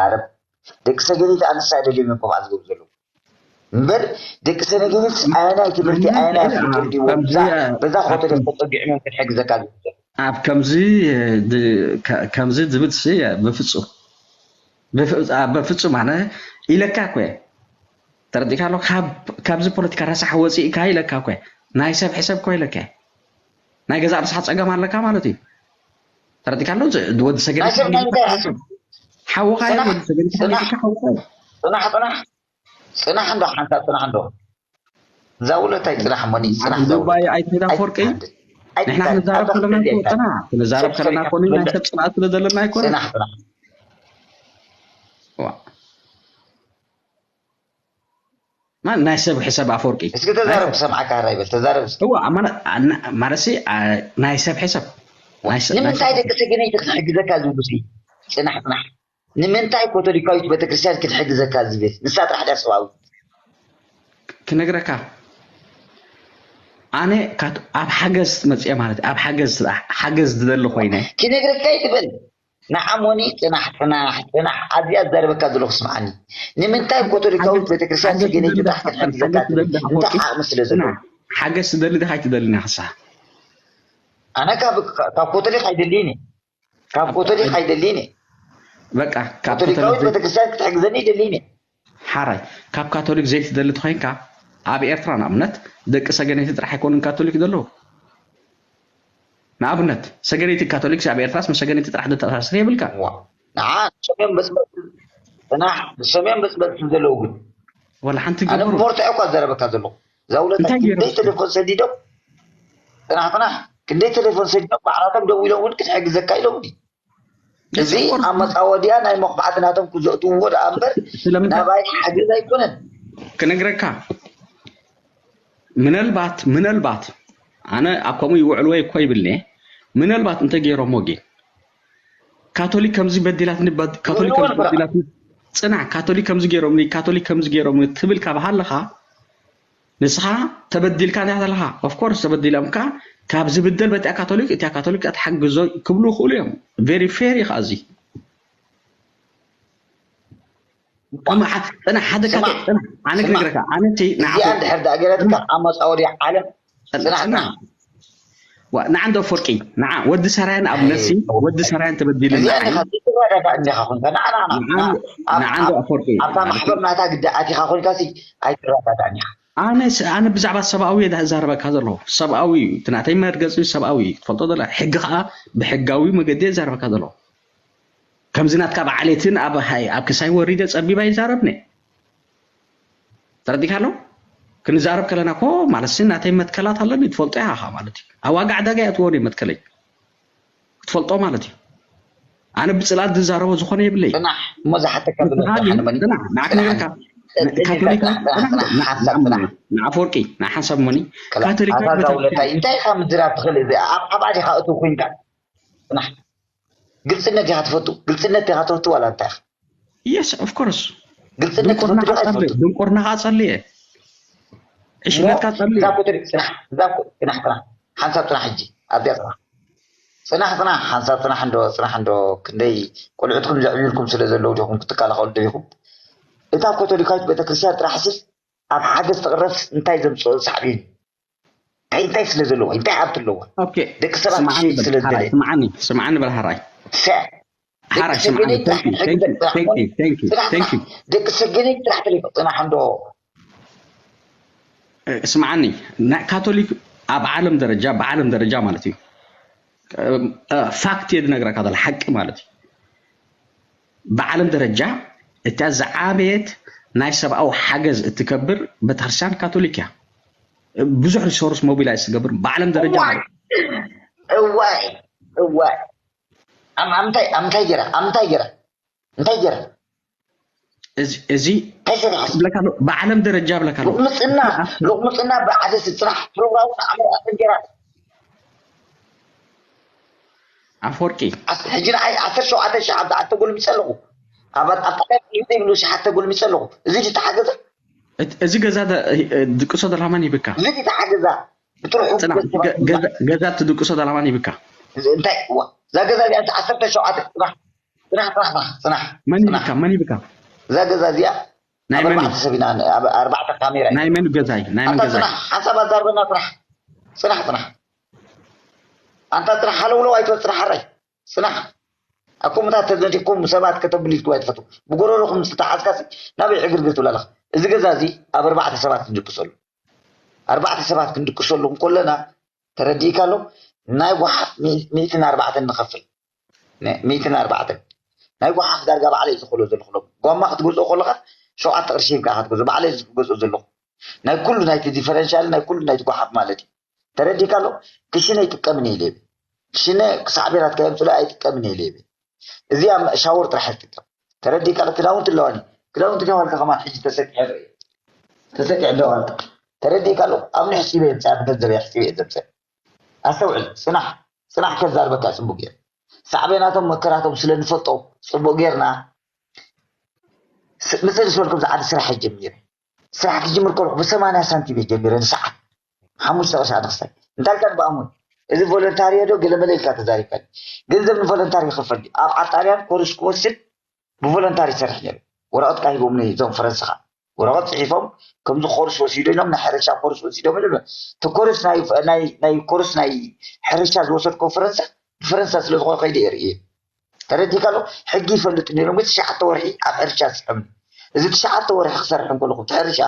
ዝዛረብ። ደቂ ሰገነይቲ ኣነሳ ኣይደልዮም እዮም ከምኣ ዝገብሩ ዘለዉ። እምበር ደቂ ሰገነይቲ ኣየናይ ትምህርቲ ኣየናይ ፍልጠት ድዎ በዛ በዛ ኮተት ተጸጊዖም እዮም ክትሕግዘካ ዝግብኦም። ኣብ ከምዚ ድ- ከ- ከምዚ ዝብል ሲ በፍጹም በፍ- አ- በፍጹም ኣነ ኢለካ እኮ እየ። ተረዲእካ ኣሎ። ካብ- ካብዚ ፖለቲካ ረሳሕ ወፂእካ ኢለካ እኮ እየ። ናይ ሰብ ሕሰብ እኮ ኢለካ እየ። ናይ ገዛእ ርእስኻ ፀገም ኣለካ ማለት እዩ። ተረዲእካ ኣሎ። ዝ- ወዲ ሰገድ ናይ ሰብ ናይ እንታይ ሕሰብ? ሓውኻ እየ። ሓውኻ እዩ። ወዲ ሰገድ ጽናሕ። ሓውኻ እዩ። ጽናሕ ጽናሕ ጽናሕ እንዶ ሓንሳብ ጽናሕ እንዶ እዛ ውለታይ ጽናሕ ሞኒ ጽናሕ እዛ ዱባይ ውለታይ። ኣይትሄዳ ኣይ- ፎርቂ? ኣንድ- ኣይ- ንሕና ኣይ- ክንዛረብ ኣይ- ከለና ኣይ- እኮ ኣይ- ጽናሕ ክንዛረብ ሰብ ከለና ሰሪሕካ ኮኒ ናይ ትፈልጥ? ሰብ ጽንዓት ስለ ዘለና ኣይኮነ ጽናሕ ጽናሕ ዋ። ማ ናይ ሰብ ሕሰብ ኣፈወርቂ እስኪ ተዛረብ ክሰምዓካ ራይ በል ተዛረብ እስኪ። እዋ ኣማና- ኣና- ማለትሲ ኣ- ናይ ሰብ ሕሰብ ናይ ሰብ- ናይ ንምንታይ ሰብ- ደቂ ሰገነይቲ ክትሕግዘካ ዝብሉ ሲ ጽናሕ ጽናሕ ንምንታይ ኮቶሊካዊት ቤተክርስትያን ክትሕግዘካ ዝብል ንሳ ጥራሕ ድያ ሰብኣዊ ክነግረካ ኣነ ካት- ኣብ ሓገዝ መፅአ ማለት ኣብ ሓገዝ ሓገዝ ዝደሊ ኮይነ ክነግረካ ይትበል ንዓሞኒ ጽናሕ ጽናሕ ጽናሕ ኣብዚኣ ዝዛረበካ ዘለኹ ስምዓኒ ንምንታይ ኮቶሊካዊት ቤተክርስትያን ሰገነይቲ ጥራሕ ክትሕግዘካ ትብል እንታይ ዓቕሚ ስለ ዘለዎ ሓገዝ ትደሊ ድካ ኣይትደልን ኢካ ንስካ ኣነ ካብ ካብ ኮቶሊክ ኣይደልይን እየ ካብ ኮቶሊክ ኣይደልይን እየ በቃ ካብ ኮቶሊካዊት ኮቶሊክ ቤተክርስትያን ክትሕግዘኒ ይደልይን እየ ሓራይ ካብ ካቶሊክ ዘይትደሊ ተኮይንካ ኣብ ኤርትራ ንኣብነት ደቂ ሰገነይቲ ጥራሕ ኣይኮኑን ካቶሊክ ዘለዉ ንኣብነት ሰገነይቲ ካቶሊክ ኣብ ኤርትራስ ምስ ሰገነይቲ ጥራሕ ዘተኣሳስር የብልካ ዋ ንዓ ንሶም እዮም በፅበፅቲ ፅናሕ ንሶም እዮም በፅበፅቲ ዘለዉ ግን ወላ ሓንቲ ኣነ ገበሩ ብመርትዖ እኳ ዘረበካ ዘለኹ እዛ ውለታ እንታይ ገይሩ? ክንደይ ቴሌፎን ሰዲዶም ፅናሕ ፅናሕ ክንደይ ቴሌፎን ሰዲዶም ባዕላቶም ደዊሎም እውን ክትሕግዘካ ኢሎም ድዩ እዚ Of course. ኣብ መፃወድያ ናይ መኹባዕቲ ናቶም ክዘእትውዎ ደኣ እምበር ስለምንታይ ናባይ ሓገዝ ኣይኮነን ክነግረካ ምናልባት ምናልባት ኣነ ኣብ ከምኡ ይውዕልዎ እኮ ይብልኒ ምናልባት እንተ ገይሮሞ ግን ካቶሊክ ከምዚ በዲላትኒ በድ- ካቶሊክ ከምዚ ይውልወል ብራ። በዲላትኒ ፅናዕ ካቶሊክ ከምዚ ገይሮምኒ ካቶሊክ ከምዚ ገይሮምኒ ትብል ካብ ሃለኻ ንስኻ ተበዲልካ እንዲያ ዘለኻ ኦፍኮርስ ተበዲሎምካ ካብ ዝብደል በቲያ ካቶሊክ እቲያ ካቶሊክ ትሓግዞ ክብሉ ይኽእሉ እዮም very fair እዩ ከኣዚ ጽናሕ ሓደ ካቶ ስማዕ። ጽናሕ ኣነ ስማዕ። ክነግረካ ኣነ እቲ ንዓ እዚኣ እንድሕር ደኣ ገይረትካ ኣብ መፃወድያ ዓለም ጽናሕ ጽናሕ ንዓ እንዶ ፍርቂ ንዓ ወዲ ሰራያን ኣብ ነሲ ወዲ ሰራያን ተበዲሉ እዚኣ ንዓይ ኢኻ ትረዳዳእ እንዲኻ ኮንካ ንዓ ንዓ ንዓ ንዓ ንዓ እንዶ ፍርቂ ኣብታ ማሕበር ናታ ግዲ ኣቲኻ ኮንካ ሲ ኣይትረዳዳእን ኢኻ ኣነ ኣነ ብዛዕባ ሰብኣዊ እየ ዝዛረበካ ዘለኹ ሰብኣዊ እዩ እቲ ናተይ መርገፂ ሰብኣዊ እዩ ትፈልጦ ዘለ ሕጊ ከዓ ብሕጋዊ መገዲ እየ ዝዛረበካ ዘለኹ ከምዚ ናትካ ብዓሌትን ኣብ ኣብ ክሳይ ወሪደ ፀቢባ ይዛረብኒ ተረዲካ ኣሎ ክንዛረብ ከለና ኮ ማለት ሲ ናተይ መትከላት ኣለኒ ትፈልጦ ኢኻ ማለት እዩ ኣብ ዋጋ ዕዳጋ እየ ኣትዎ መትከለይ ክትፈልጦ ማለት እዩ ኣነ ብፅላል ዝዛረቦ ዝኾነ የብለይ ፅናሕ እሞ ዝሓተካ ብሎ ንስኻ ግን ፅናሕ ንዓ ክነግረካ ካቶሊካ ንዓ ፍርቂ ንዓ ሓንሳብ ሞኒ ካቶሊካ ኣዛዛውለታይ እንታይ ኢኻ ምዝራብ ትኽእል እዚ ኣብ ኣብኣ ዲኻ እቱ ኮንካ ፅናሕ ግልፅነት ኢኻ ትፈቱ ግልፅነት ኢኻ ትፈቱ ዋላ እንታይ ኢኻ yes of course ግልፅነት ድንቁርና ትፈቱ ዲኻ ጸልየ ትፈቱ ድንቁርናኻ ጸልየ ዕሽነትካ ጸልየ እዛ ኮተሪ ፅናሕ እዛ ኮ- ፅናሕ ፅናሕ ሓንሳብ ፅናሕ ሕጂ ኣብዚኣ ፅናሕ ፅናሕ ፅናሕ ሓንሳብ ፅናሕ እንዶ ፅናሕ እንዶ ክንደይ ቆልዑትኩም ዘዕብዩልኩም ስለ ዘለዉ ዲኹም ክትከላኸሉ ደሊኹም እታ ኮቶሊካዊት ቤተክርስትያን ጥራሕ ስስ ኣብ ሓገዝ ትቕረብስ እንታይ ዘምፅኦ ሳዕቤን እንታይ እንታይ ስለ ዘለዋ እንታይ ሃብቲ ኣለዋ okay ደቂ ሰባት ስምዓኒ ክሽይጥ በል ስለ ሓራይ ዝደለየ ስምዓኒ ስምዓኒ በል ሓራይ ሰ- ሓራይ ደቂ ስምዓኒ ሰገነይቲ thank you thank you thank you thank you ጥራሕ thank you ጥራሕ ደቂ ሰገነይቲ ጥራሕ ተሪፉ ፅናሕ እንዶ ስምዓኒ ናይ ካቶሊክ ኣብ ዓለም ደረጃ ብዓለም ደረጃ ማለት እዩ ፋክት እየ ዝነግረካ ዘለ ሓቂ ማለት እዩ ብዓለም ደረጃ እታ ዝዓበየት ናይ ሰብኣዊ ሓገዝ እትከብር ቤተክርስትያን ካቶሊክ እያ ብዙሕ ሪሶርስ ሞቢላይዝ ትገብር ብዓለም ደረጃ ማለት እዩ። እዋይ እዋይ ኣም- ኣምታይ ኣምታይ ገይራ ኣምታይ ገይራ እንታይ ገይራ እዚ- እዚ እንታይ ሰሪሓ ብለካ ኣሎ ብዓለም ደረጃ ብለካ ኣሎ ሉቕምፅና ሉቕምፅና ብዓደ ስፅራሕ ፕሮግራም ዓመት ገይራ ኣፈወርቂ ኣስ- ሕጂ ንዓይ ዓሰርተ ሸውዓተ ሺሕ ኣብ ዓዲ ተጎልሚፀ ኣለኹ ኣብ ኣጣቃላይ ዘይብሉ ሸሓት ተጎልሚፀ ኣለኹ እዚ ድዩ ተሓገዘ እት- እዚ ገዛ ደ- ድቅሶ ደላማን ይብካ እዚ ድዩ ተሓገዛ ብጥርሑ ፅና ገ- ገዛ- ገዛ ትድቅሶ ደላማን ይብካ እንታይ እዋ እዛ ገዛ እዚኣ ዓሰርተ ሸውዓተ ፅናሕ ጽናሕ፣ ጽናሕ፣ ጽናሕ፣ ጽናሕ፣ መን ጽናሕ። ይብካ? መን ይብካ? እዛ ገዛ እዚኣ ናይ ኣብ መን ኣርባዕተ ሰብ ኢና፣ ኣብ ኣርባዕተ ካሜራ እዩ። ናይ መን ገዛይ? ናይ መን ኣታ ገዛይ? ጽናሕ፣ ሓንሳብ ኣዛርበና ጽናሕ፣ ጽናሕ፣ ጽናሕ። ኣንታ ጽናሕ፣ ሃለውለው ኣይትበል ጽናሕ፣ ሓራይ ጽናሕ። ኣብ ከምኡታት ተዘንቲኩም ሰባት ከተብሉ ኢልኩም ኣይትፈቱ። ብጎረሮኹም ዝተሓዝካሲ ናበይ ዕግርግር ትብል ኣለኻ? እዚ ገዛ እዚ ኣብ ኣርባዕተ ሰባት ክንድቅሰሉ፣ ኣርባዕተ ሰባት ክንድቅሰሉ እንከለና ተረዲእካ ኣሎ። ናይ ጓሓፍ ሚእትን ኣርባዕተን ንኸፍል፣ ሚእትን ኣርባዕተን ናይ ጓሓፍ ዳርጋ ባዕለይ ዝኽእሎ ዘለኹ ሎም ጓማ ክትገዝኦ ከለኻ ሸውዓተ ቅርሺ ሂብካ ክትገዝኦ ባዕለይ ዝገዝኦ ዘለኹ ናይ ኩሉ ናይቲ ዲፈረንሻል ናይ ኩሉ ናይቲ ጓሓፍ ማለት እዩ። ተረዲእካ ኣሎ። ክሽነ ኣይጥቀምን እየ ኢለ ክሽነ ክሳዕ ቤራት ካየምፅሉ ኣይጥቀምን እየ ኢለ እዚኣ ሻወር ጥራሕ ይጥቀም። ተረዲእካ ኣሎ። ክዳውንቲ ኣለዋኒ ክዳውንቲ ከዋልካ ከማን ሕጂ ተሰኪዐ ተሰኪዐ ኣለዋልካ። ተረዲእካ ኣሎ። ኣብ ንሕሲበ የምፅኣ ብገንዘብ ሕሲበ እየ ዘምፅእ። ኣስተውዕል። ፅናሕ ፅናሕ ከዛርበካ ፅቡቅ እየ። ሳዕቤናቶም መከራቶም ስለ ንፈልጦ ፅቡቅ ጌርና ምፅእ ዝበልኩም ዝዓዲ ስራሕ ጀሚረ። ስራሕ ክጅምር ከለኩ ብሰማንያ ሳንቲም እየ ጀሚረ ንሰዓት ሓሙሽተ ቅርሺ ኣድክሳይ እንታይ ልካ ንብኣሙን እዚ ቮለንታሪ ዶ ገለመለ ኢልካ ተዛሪብካ። ገንዘብ ንቮለንታሪ ይኽፈል ኣብ ዓጣርያን ኮርስ ክወስድ ብቮለንታሪ ይሰርሕ ነይሩ። ወረቐት ካ ሂቦምኒ እዞም ፈረንስኻ ወረቐት ፅሒፎም ከምዚ ኮርስ ወሲዶ ኢሎም ናይ ሕርሻ ኮርስ ወሲዶም ኢሎም እቲ ኮርስ ናይ ኮርስ ናይ ሕርሻ ዝወሰድኮ ፈረንሳ ብፈረንሳ ስለዝኾነ ከይደ እየ ርእየ። ተረዲካ ኣሎ። ሕጊ ይፈልጥ ነይሮም ግን ትሽዓተ ወርሒ ኣብ ሕርሻ ዝስሕም እዚ ትሽዓተ ወርሒ ክሰርሕ እንከለኹ እቲ ሕርሻ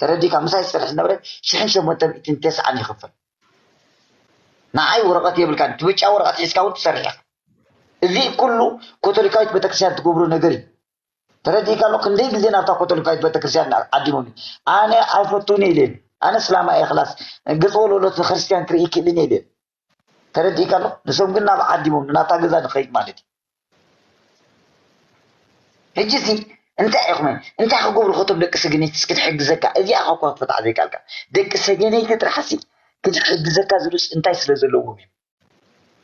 ተረዲካ ምሳይ ዝሰርሕ ዝነበረ ሽሕን ሸሞንተ ሚእትን ተስዓን ይኽፈል። ንዓይ ወረቐት የብልካን እቲ ብጫ ወረቐት ሒዝካ እውን ትሰርሕ ኢኻ። እዚ ኩሉ ኮቶሊካዊት ቤተክርስትያን ትገብሮ ነገር እዩ። ተረዲካ ኣሎ። ክንደይ ግዜ ናብታ ኮቶሊካዊት ቤተክርስትያን ዓዲሞም ኣነ ኣይፈቱን ኢለን ኣነ ስላማ እየ ክላስ ገጽ ወለሎት ንክርስትያን ክርኢ ይክእልን ኢለን ተረዲእካ ኣሎ። ንሶም ግን ናብ ዓዲሞም ናብታ ገዛ ንኸይድ ማለት እዩ። ሕጂ ሲ እንታይ ኢኹም እንታይ ክገብሩ ከቶም ደቂ ሰገነይቲ ክትሕግዘካ እዚኣ ኳ ክትፈትዓ ዘይካልካ ደቂ ሰገነይቲ ጥራሕ ሲ ክትሕግዘካ ዝብሉስ እንታይ ስለ ዘለዎም እዮም?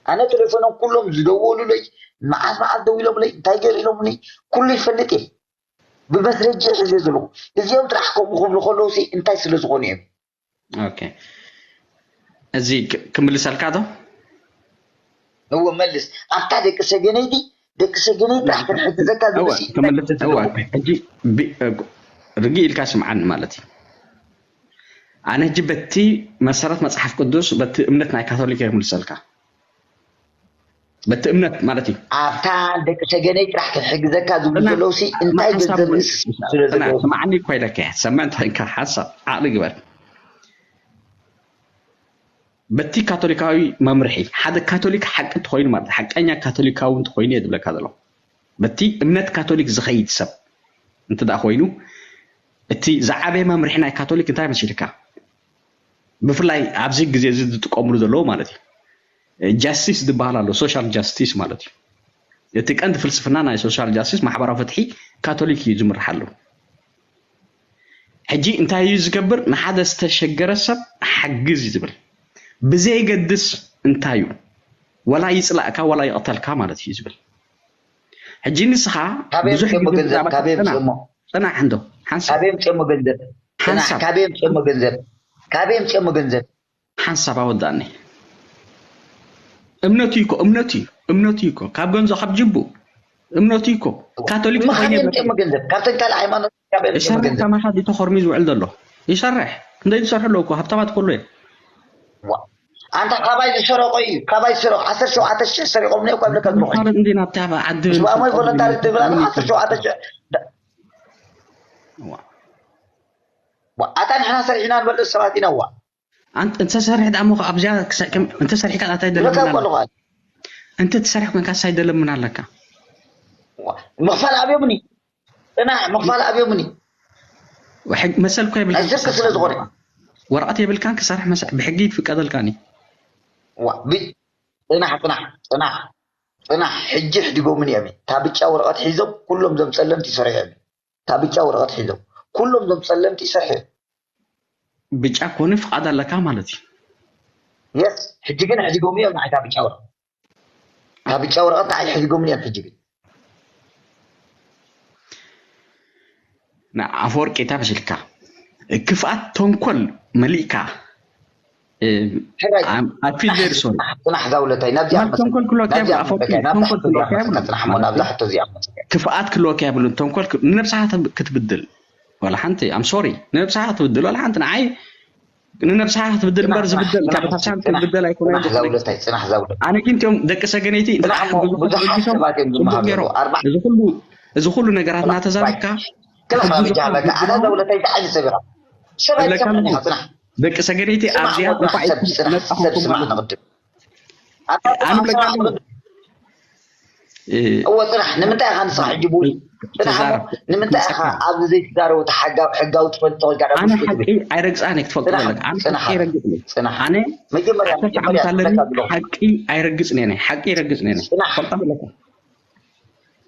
ኣነ ቴሌፎኖም ኩሎም ዝደወሉለይ መዓት መዓት ደው ኢሎምለይ እንታይ ገር ኢሎምኒ ኩሉ ይፈልጥ እየ ብመስረጂ ሕዘ ዘለኹ እዚኦም ጥራሕ ከምኡ ክብሉ ከለዉ እንታይ ስለ ዝኾኑ እዮም? ኦኬ፣ እዚ ክምልሰልካ ዶ? እወ መልስ። ኣብታ ደቂ ሰገነይቲ ደቂ ሰገነይቲ ጥራሕ ክንሕግዘካ ዝብል ሕጂ ርግእ ኢልካ ስምዓኒ ማለት እዩ። ኣነ ሕጂ በቲ መሰረት መፅሓፍ ቅዱስ በቲ እምነት ናይ ካቶሊክ ክምልሰልካ በቲ እምነት ማለት እዩ። ኣብታ ደቂ ሰገነይ ጥራሕ ክንሕግዘካ ዝብሉ ዘለዉ ሲ እንታይ ገንዘብ ስለ ዘለዉ ስማዕኒ እኮ ኢለካ ሰምዕ እንተኮይንካ ሓሳብ ዓቕሊ ግበር። በቲ ካቶሊካዊ መምርሒ ሓደ ካቶሊክ ሓቂ እንተኮይኑ ማለት ሓቀኛ ካቶሊካዊ እንተኮይኑ እየ ዝብለካ ዘሎ። በቲ እምነት ካቶሊክ ዝኸይድ ሰብ እንተ ደኣ ኮይኑ እቲ ዝዓበየ መምርሒ ናይ ካቶሊክ እንታይ መሲልካ? ብፍላይ ኣብዚ ግዜ እዚ ዝጥቀምሉ ዘለዉ ማለት እዩ ጃስቲስ ዝበሃል ኣሎ ሶሻል ጃስቲስ ማለት እዩ እቲ ቀንዲ ፍልስፍና ናይ ሶሻል ጃስቲስ ማሕበራዊ ፍትሒ ካቶሊክ እዩ ዝምርሓሉ ሕጂ እንታይ እዩ ዝገብር ንሓደ ዝተሸገረ ሰብ ሓግዝ እዩ ዝብል ብዘየገድስ እንታይ እዩ ወላ ይፅላእካ ወላ ይቕተልካ ማለት እዩ ዝብል ሕጂ ንስኻ ብዙሕ ግዜ ብዛዕባ ፅናሕ እንዶ ሓንሳብ ካበይ የምፅኦሞ ገንዘብ ሓንሳብ ካበይ የምፅኦሞ ገንዘብ ካበይ የምፅኦሞ ገንዘብ ሓንሳብ ኣወዳእኒ እምነቱ እኮ እምነቱ እዩ እምነቱ እኮ ካብ ገንዞ ካብ ጅቡ እምነቱ እኮ ካቶሊክ ካበይ የምፅኦሞ ገንዘብ ካብተን ካልእ ሃይማኖት ካበይ የምፅኦሞ ገንዘብ ከማኻ ተኾርሚ ዝውዕል ዘሎ ይሰርሕ እንደ ዝሰርሕ ኣለዎ እኮ ሃብታማት ከሎ እዮም ኣንታ ካባይ ዝሰረቆ እዩ ካባይ ዝሰረቆ ዓሰርተ ሸውዓተ ሽሕ ሰሪቆም ነው እኮ ይብለካ ዘለኹ ካልእ እንዲ ናብታ ዓዲ ስብኣሞይ ቮለንታሪ ትብል ኣለ ዓሰርተ ሸውዓተ ሽሕ ኣታ ንሕና ሰሪሕና ንበልዕ ሰባት ኢና ዋ እንተሰርሕ ዳሞ ኣብዚኣ እንተሰርሕካ ኣታይ ደለምና እንተ ትሰርሕ ኮንካ ሳይ ደለምና ኣለካ ምኽፋል ኣብዮምኒ ፅናሕ ምኽፋል ኣብዮምኒ መሰል እኮ የብልካ ስለ ዝኾነ ወረቐት የብልካን ክሰርሕ ብሕጊ ይፍቀደልካኒ ፅናሕ ፅናሕ ፅናሕ ፅናሕ ሕጂ ሕዲጎምን እዮም እታ ብጫ ወረቐት ሒዞም ኩሎም ዞም ፀለምቲ ይሰርሑ እዮም እታ ብጫ ወረቐት ሒዞም ኩሎም ዞም ፀለምቲ ይሰርሑ እዮም ብጫ ኮነ ፍቓድ ኣለካ ማለት እዩ የስ ሕጂ ግን ሕዲጎም እዮም ንዓይ እታ ብጫ ወረቐት እታ ብጫ ወረቐት ንዓይ ሕዲጎምን እዮም ሕጂ ግን ንኣፈወርቂ እንታይ መሲልካ ክፍኣት ተንኮል መሊእካ ሕራይ፣ I'm- I feel very sorry። ጽናሕ፣ ጽናሕ ዛውለታይ፣ ናብዚኣ ማለት ተንኮል ክህልወካ ናብዚኣ የብሉ፣ ኣፈወርቂ፣ መጸካ፣ ናብዛ ተንኮል ሕቶ እዚኣ ክህልወካ የብሉ። መጸካ፣ ጽናሕ እሞ ናብዛ ሕቶ እዚኣ መጸካ። ክፍኣት ክህልወካ የብሉን። ተንኮል ክ- ንነብስኻ ተብ- ክትብድል ዋላ ሓንቲ፣ I'm sorry፣ ንነብስኻ ክትብድል ዋላ ሓንቲ። ንዓይ ንነብስኻ ክትብድል እምበር ጽናሕ፣ ዝብደል፣ ጽናሕ፣ ካብ ሓሳብ ጽናሕ፣ ክትብደል ኣይኮነ ጽናሕ ዝብል። ዛውለታይ፣ ጽናሕ ዛውለታይ። ኣነ ግን እቲኦም ደቂ ሰገነይቲ ጽናሕ እሞ ብዙሓት ብዙሓት ተበጊሶም ሰባት እዮም ጽቡቅ ዝመሃሩ ገይሮም። ኣለዉ። ኣርባዕተ እዚ ኩሉ፣ እዚ ኩሉ ነገራት እናተዛረብካ ክላ ክትብዝሖ በጃ በቃ፣ ኣነ ክትብዝሖ ዛውለታይ፣ እንታይ ዓይነት ሰብ ኢኻ? ሰብ እብለካ ኣይትሰምዕን ኣለኹ። ኢኻ፣ ጽናሕ። ደቂ ሰገነይቲ ስማዕ፣ ኣብዚኣ ወጽናሕ፣ እንኳ ሰብ፣ ይኩም ጽናሕ፣ መጻኹም ሰብ፣ ስማዕ፣ ማለት እዩ። ንቕድም። ኣታ ኣነ ጽናሕ፣ እብለካ ስማዕ፣ ኣለኹ። ንቕድም። እ፣ እወ፣ ጽናሕ፣ ንምንታይ ኢኻ ንስኻ ሕጂ ብውሽጢ? ጽናሕ፣ እሞ ተዛረብ። ንምንታይ ኢኻ ንስኻ ኣብዚ ዘይትዛረቡ? እቲ ሓጋ-፣ ሕጋዊ ትፈልጦ ወይ ከዓ ኣነ ብውሽጢ ሓቂ ትብል? ኣይረግጻን እየ ክትፈልጦ ጽናሕ፣ ዘለካ። ኣነ ጽናሕ፣ ሓቂ ኣይረግጽን እየ። ጽናሕ። ኣነ መጀመርያ፣ ዓሰርተ መጀመርያ ዓመት ኣለኒ፣ ክብለካ ኣለኹ። ሓቂ ኣይረግጽን እየ። ሓቂ ኣይረግጽን እየ። ጽናሕ። ፈልጣ ኣለካ።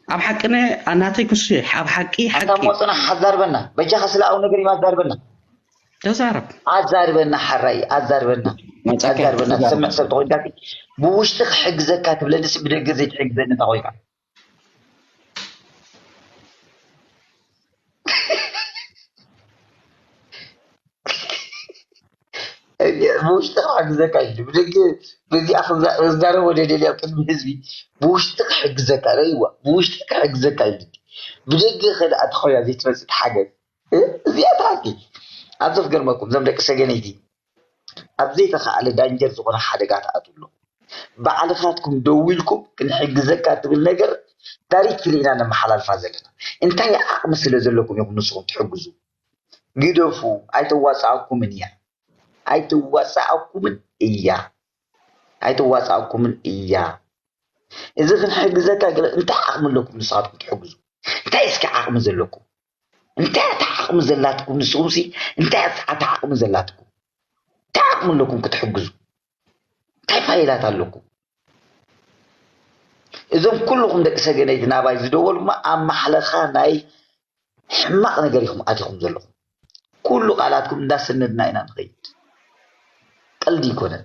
ኣብ ሓቂ ነ-፣ ናተይ ክሱ እየ። ኣብ ሓቂ፣ ኣንታ ሓቂ። እሞ ጽናሕ፣ ኣዛርበና። በጃኻ ስለ ኣብ ነገር እዩ ኣዛርበና። ተዛረብ። ኣዛርበና፣ ሓራይ፣ ኣዛርበና። መጻካ ኣዛርበና። ተዛረብ። ትሰምዕ ሰብ ተኾይንካ፣ ብውሽጢ ክሕግዘካ ትብለኒስ ብደገ ዘይትሕግዘኒ እንታ ኾይንካ? ብውሽጢ ክሕግዘካ እዩ። ብደገ በዚኣ ክዛ-፣ ክዛረብ ወደ ደልያ ኣብ ቅድሚ ህዝቢ። ብውሽጢ ክሕግዘካ፣ ረይዋ፣ ብውሽጢ ክሕግዘካ እዩ። ብደገ ከደኣ ተኾያ ዘይትመጽእ ተሓገዝ። እ? እዚኣ ትሓቂ። ኣብዚ ክገርመኩም፣ እዞም ደቂ ሰገነይቲ ኣብ ዘይተኻእለ ዳንጀር ዝኾነ ሓደጋ ትኣትዉ ኣለኹም። ባዕልኻትኩም ደው ኢልኩም ክንሕግዘካ ትብል ነገር ዳይሬክትሊ ኢና ነመሓላልፋ ዘለና። እንታይ ዓቕሚ ስለ ዘለኩም ኢኹም ንስኹም ትሕግዙ? ግደፉ፣ ኣይተዋጽኣኩምን እያ። ኣይተዋጽኣኩምን እያ። ኣይተዋጽኣኩምን እያ። እዚ ክንሕግዘካ ገለ እንታይ ዓቕሚ ኣለኩም ንስኻትኩም ትሕግዙ? እንታይ እስኪ ዓቕሚ ዘለኩም? እንታይ እታ ዓቕሚ ዘላትኩም ንስኹምሲ? እንታይ እታ ዓቕሚ ዘላትኩም? እንታይ ዓቕሚ ኣለኩም ክትሕግዙ? እንታይ ፋይላት ኣለኩም? እዞም ኩልኹም ደቂ ሰገነይቲ ናባይ ዝደወልኩማ ኣብ ማሕለኻ ናይ ሕማቕ ነገር ኢኹም ኣቲኹም ዘለኹም። ኩሉ ቃላትኩም እንዳሰነድና ኢና ንኸይድ። ቀልዲ ኣይኮነን።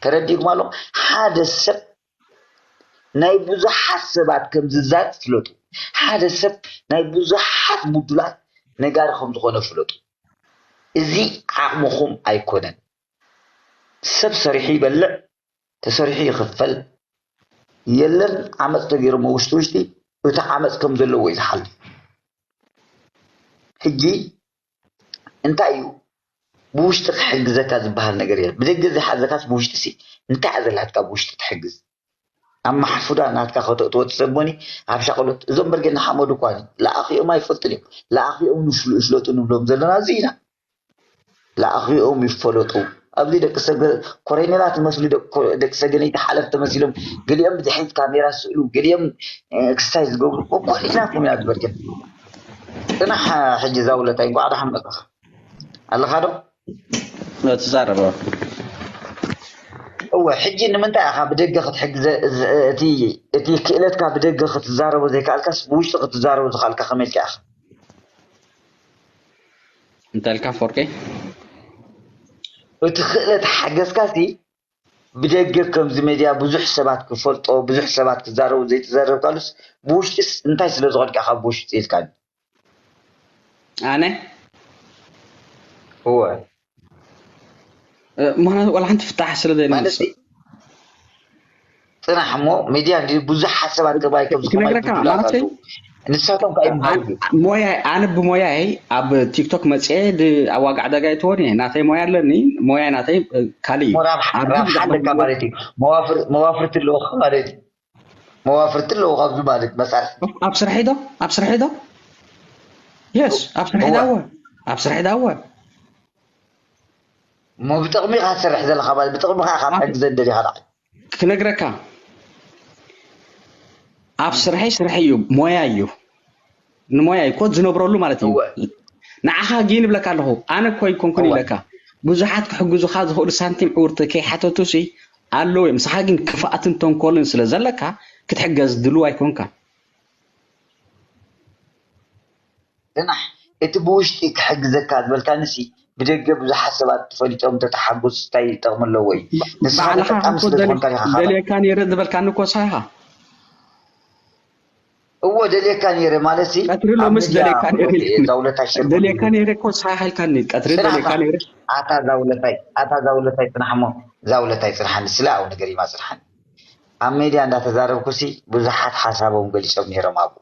ተረዲእኩም ኣሎ? ሓደ ሰብ ናይ ብዙሓት ሰባት ከም ዝዛጥ ፍለጡ። ሓደ ሰብ ናይ ብዙሓት ምዱላት ነጋሪ ከም ዝኾነ ፍለጡ። እዚ ዓቕምኹም ኣይኮነን። ሰብ ሰሪሑ ይበልዕ፣ ተሰሪሑ ይኽፈል። የለን ዓመፅ ተገይሮሞ ውሽጢ ውሽጢ እቲ ዓመፅ ከም ዘለዎ እዩ ዝሓልፍ። ሕጂ እንታይ እዩ ብውሽጢ ክሕግዘካ ዝበሃል ነገር የለን። ብደገ ዘይሓዘካስ ብውሽጢ ሲ እንታይ እያ ዘላትካ ብውሽጢ ትሕግዝ? ኣብ ማሕፉዳ ናትካ ከተእትዎ ትሰቦኒ ኣብ ሻቕሎት። እዞም በርጌ ንሓመዱ እኳ ለኣኺኦም ኣይፈልጡን እዮም። ለኣኺኦም ንፍሉ-፣ ይፍለጡ ንብሎም ዘለና እዚ ኢና። ለኣኺኦም ይፈለጡ። ኣብዚ ደቂ ሰገ-፣ ኮረኔላት ዝመስሉ ደቂ ኮ-፣ ደቂ ሰገነይቲ ሓለፍ ተመሲሎም፣ ገሊኦም ብድሕሪት ካሜራ ዝስእሉ፣ ገሊኦም፣ እ፣ ክስታይ ዝገብሩ፣ ኮኮሪናኩም ኢና ዝበርገን። ጽናሕ ሕጂ እዛ ውለታይ፣ እንቋዕ ደሓን መጻኻ። ኣለኻ ዶ? እ፣ ትዛረብ። እወ፣ ሕጂ ንምንታይ ኢኻ ብደገ ክትሕግዘ-፣ ዝ-፣ እቲ፣ እቲ ክእለትካ ብደገ ክትዛረቦ ዘይከኣልካስ፣ ብውሽጢ ክትዛረቦ ዝኸኣልካ ከመይ ኢልካ ኢኻ? እንታይ ኢልካ ኣፈወርቂ? እቲ ክእለት ሓገዝካሲ ብደገ ከምዚ ሜድያ ብዙሕ ሰባት ክፈልጦ፣ ብዙሕ ሰባት ክዛረቡ ዘይተዛረብካሉስ ብውሽጢስ እንታይ ስለ ዝኾንካ ኢኻ ብውሽጢ ኢልካኒ? ኣነ? እወ። እ፣ ምኽንያቱ ዋላ ሓንቲ ፍታሕ ስለ ዘይነምጽእ። ማለት ጽናሕ እሞ ሚድያ እንዲ ብዙሓት ሰባት ቅባይ ከም ዝኾኑ ክነግረካ፣ ይብሉ ማለት ኣለዉ። ንሳቶም ከኣ ይምሃሩ። ኣን-፣ ሞያይ፣ ኣነ ብሞያይ ኣብ ቲክቶክ መጽኤ ድ-፣ ኣብ ዋጋ ዕዳጋ ይትወን እየ። ናተይ ሞያ ኣለኒ፣ ሞያይ ናተይ፣ እ፣ ካሊእ እዩ። ሞራብ ኣብዚ ራብሓ ብዛዕባ ኣለካ ሞ-፣ ማለት እዩ። መዋፍር-፣ መዋፍርቲ ኣለዉኻ ማለት እዩ። መዋፍርቲ ኣለዉ ካብዚ ማለት መሳርሒ። ኣብ ስርሐይ ዶ? ኣብ ስርሐይ ዶ? የስ፣ ኣብ ስርሐይ እወ። ዳወ። ኣብ ስርሐይ ዳወ። እሞ ብጥቕሚ ኢኻ ትሰርሕ ዘለኻ ማለት፣ ብጥቕሚ ኢኻ ኣብ ትሕግዘን ደሊኻ ንዓይ። ክነግረካ፣ ኣብ ስርሐይ ስርሐይ እዩ፣ ሞያ እዩ። ንሞያ እዩ፣ ኮት ዝነብረሉ ማለት እዩ። እወ። ንዓኻ ግን ይብለካ ኣለኹ፣ ኣነ እኮ ኣይኮንኩን እወ። ይብለካ። ብዙሓት ክሕግዙኻ ዝኽእሉ ሳንቲም ዕውርቲ ከይሓተቱሲ ኣለዉ እዮም። ንስኻ ግን ክፍኣትን ተንኮልን ስለ ዘለካ ክትሕገዝ ድሉው ኣይኮንካን። ጽናሕ፣ እቲ ብውሽጢ ክሕግዘካ ዝበልካንሲ፣ ብደገ ብዙሓት ሰባት ተፈሊጦም እንተተሓጎሱ እንታይ ጠቕሚ ኣለዎ እዩ? ባ-፣ ንስኻ ባዕልኻ ተጠቃሚ እኮ ስለ ደሊ-፣ ዝኾንካ ኢኻ ካብ ደልየካ ነይረ ዝበልካኒ እኮ ንስኻ ኢኻ። እዎ ደልየካ ነይረ ማለት ሲ ቀትሪ ኣብ ሎምስ ሚድያ ደልየካ ነይረ ክወጽእ እየ። ዛውለታይ ሸርኩ ደልየካ ነይረ እኮ ሳሓልካ ኒ ቀትሪ ጽናሕ ደልየካ ጽናሕ ነይረ ኣታ ዛውለታይ ኣታ ዛውለታይ ጽናሕ እሞ ዛውለታይ ጽናሓኒ ስለ ኣብኡ ነገር ይማ ጽናሓኒ ኣብ ሚድያ እንዳተዛረብኩ ሲ ብዙሓት ሓሳቦም ገሊጾም ነይሮም ኣብኡ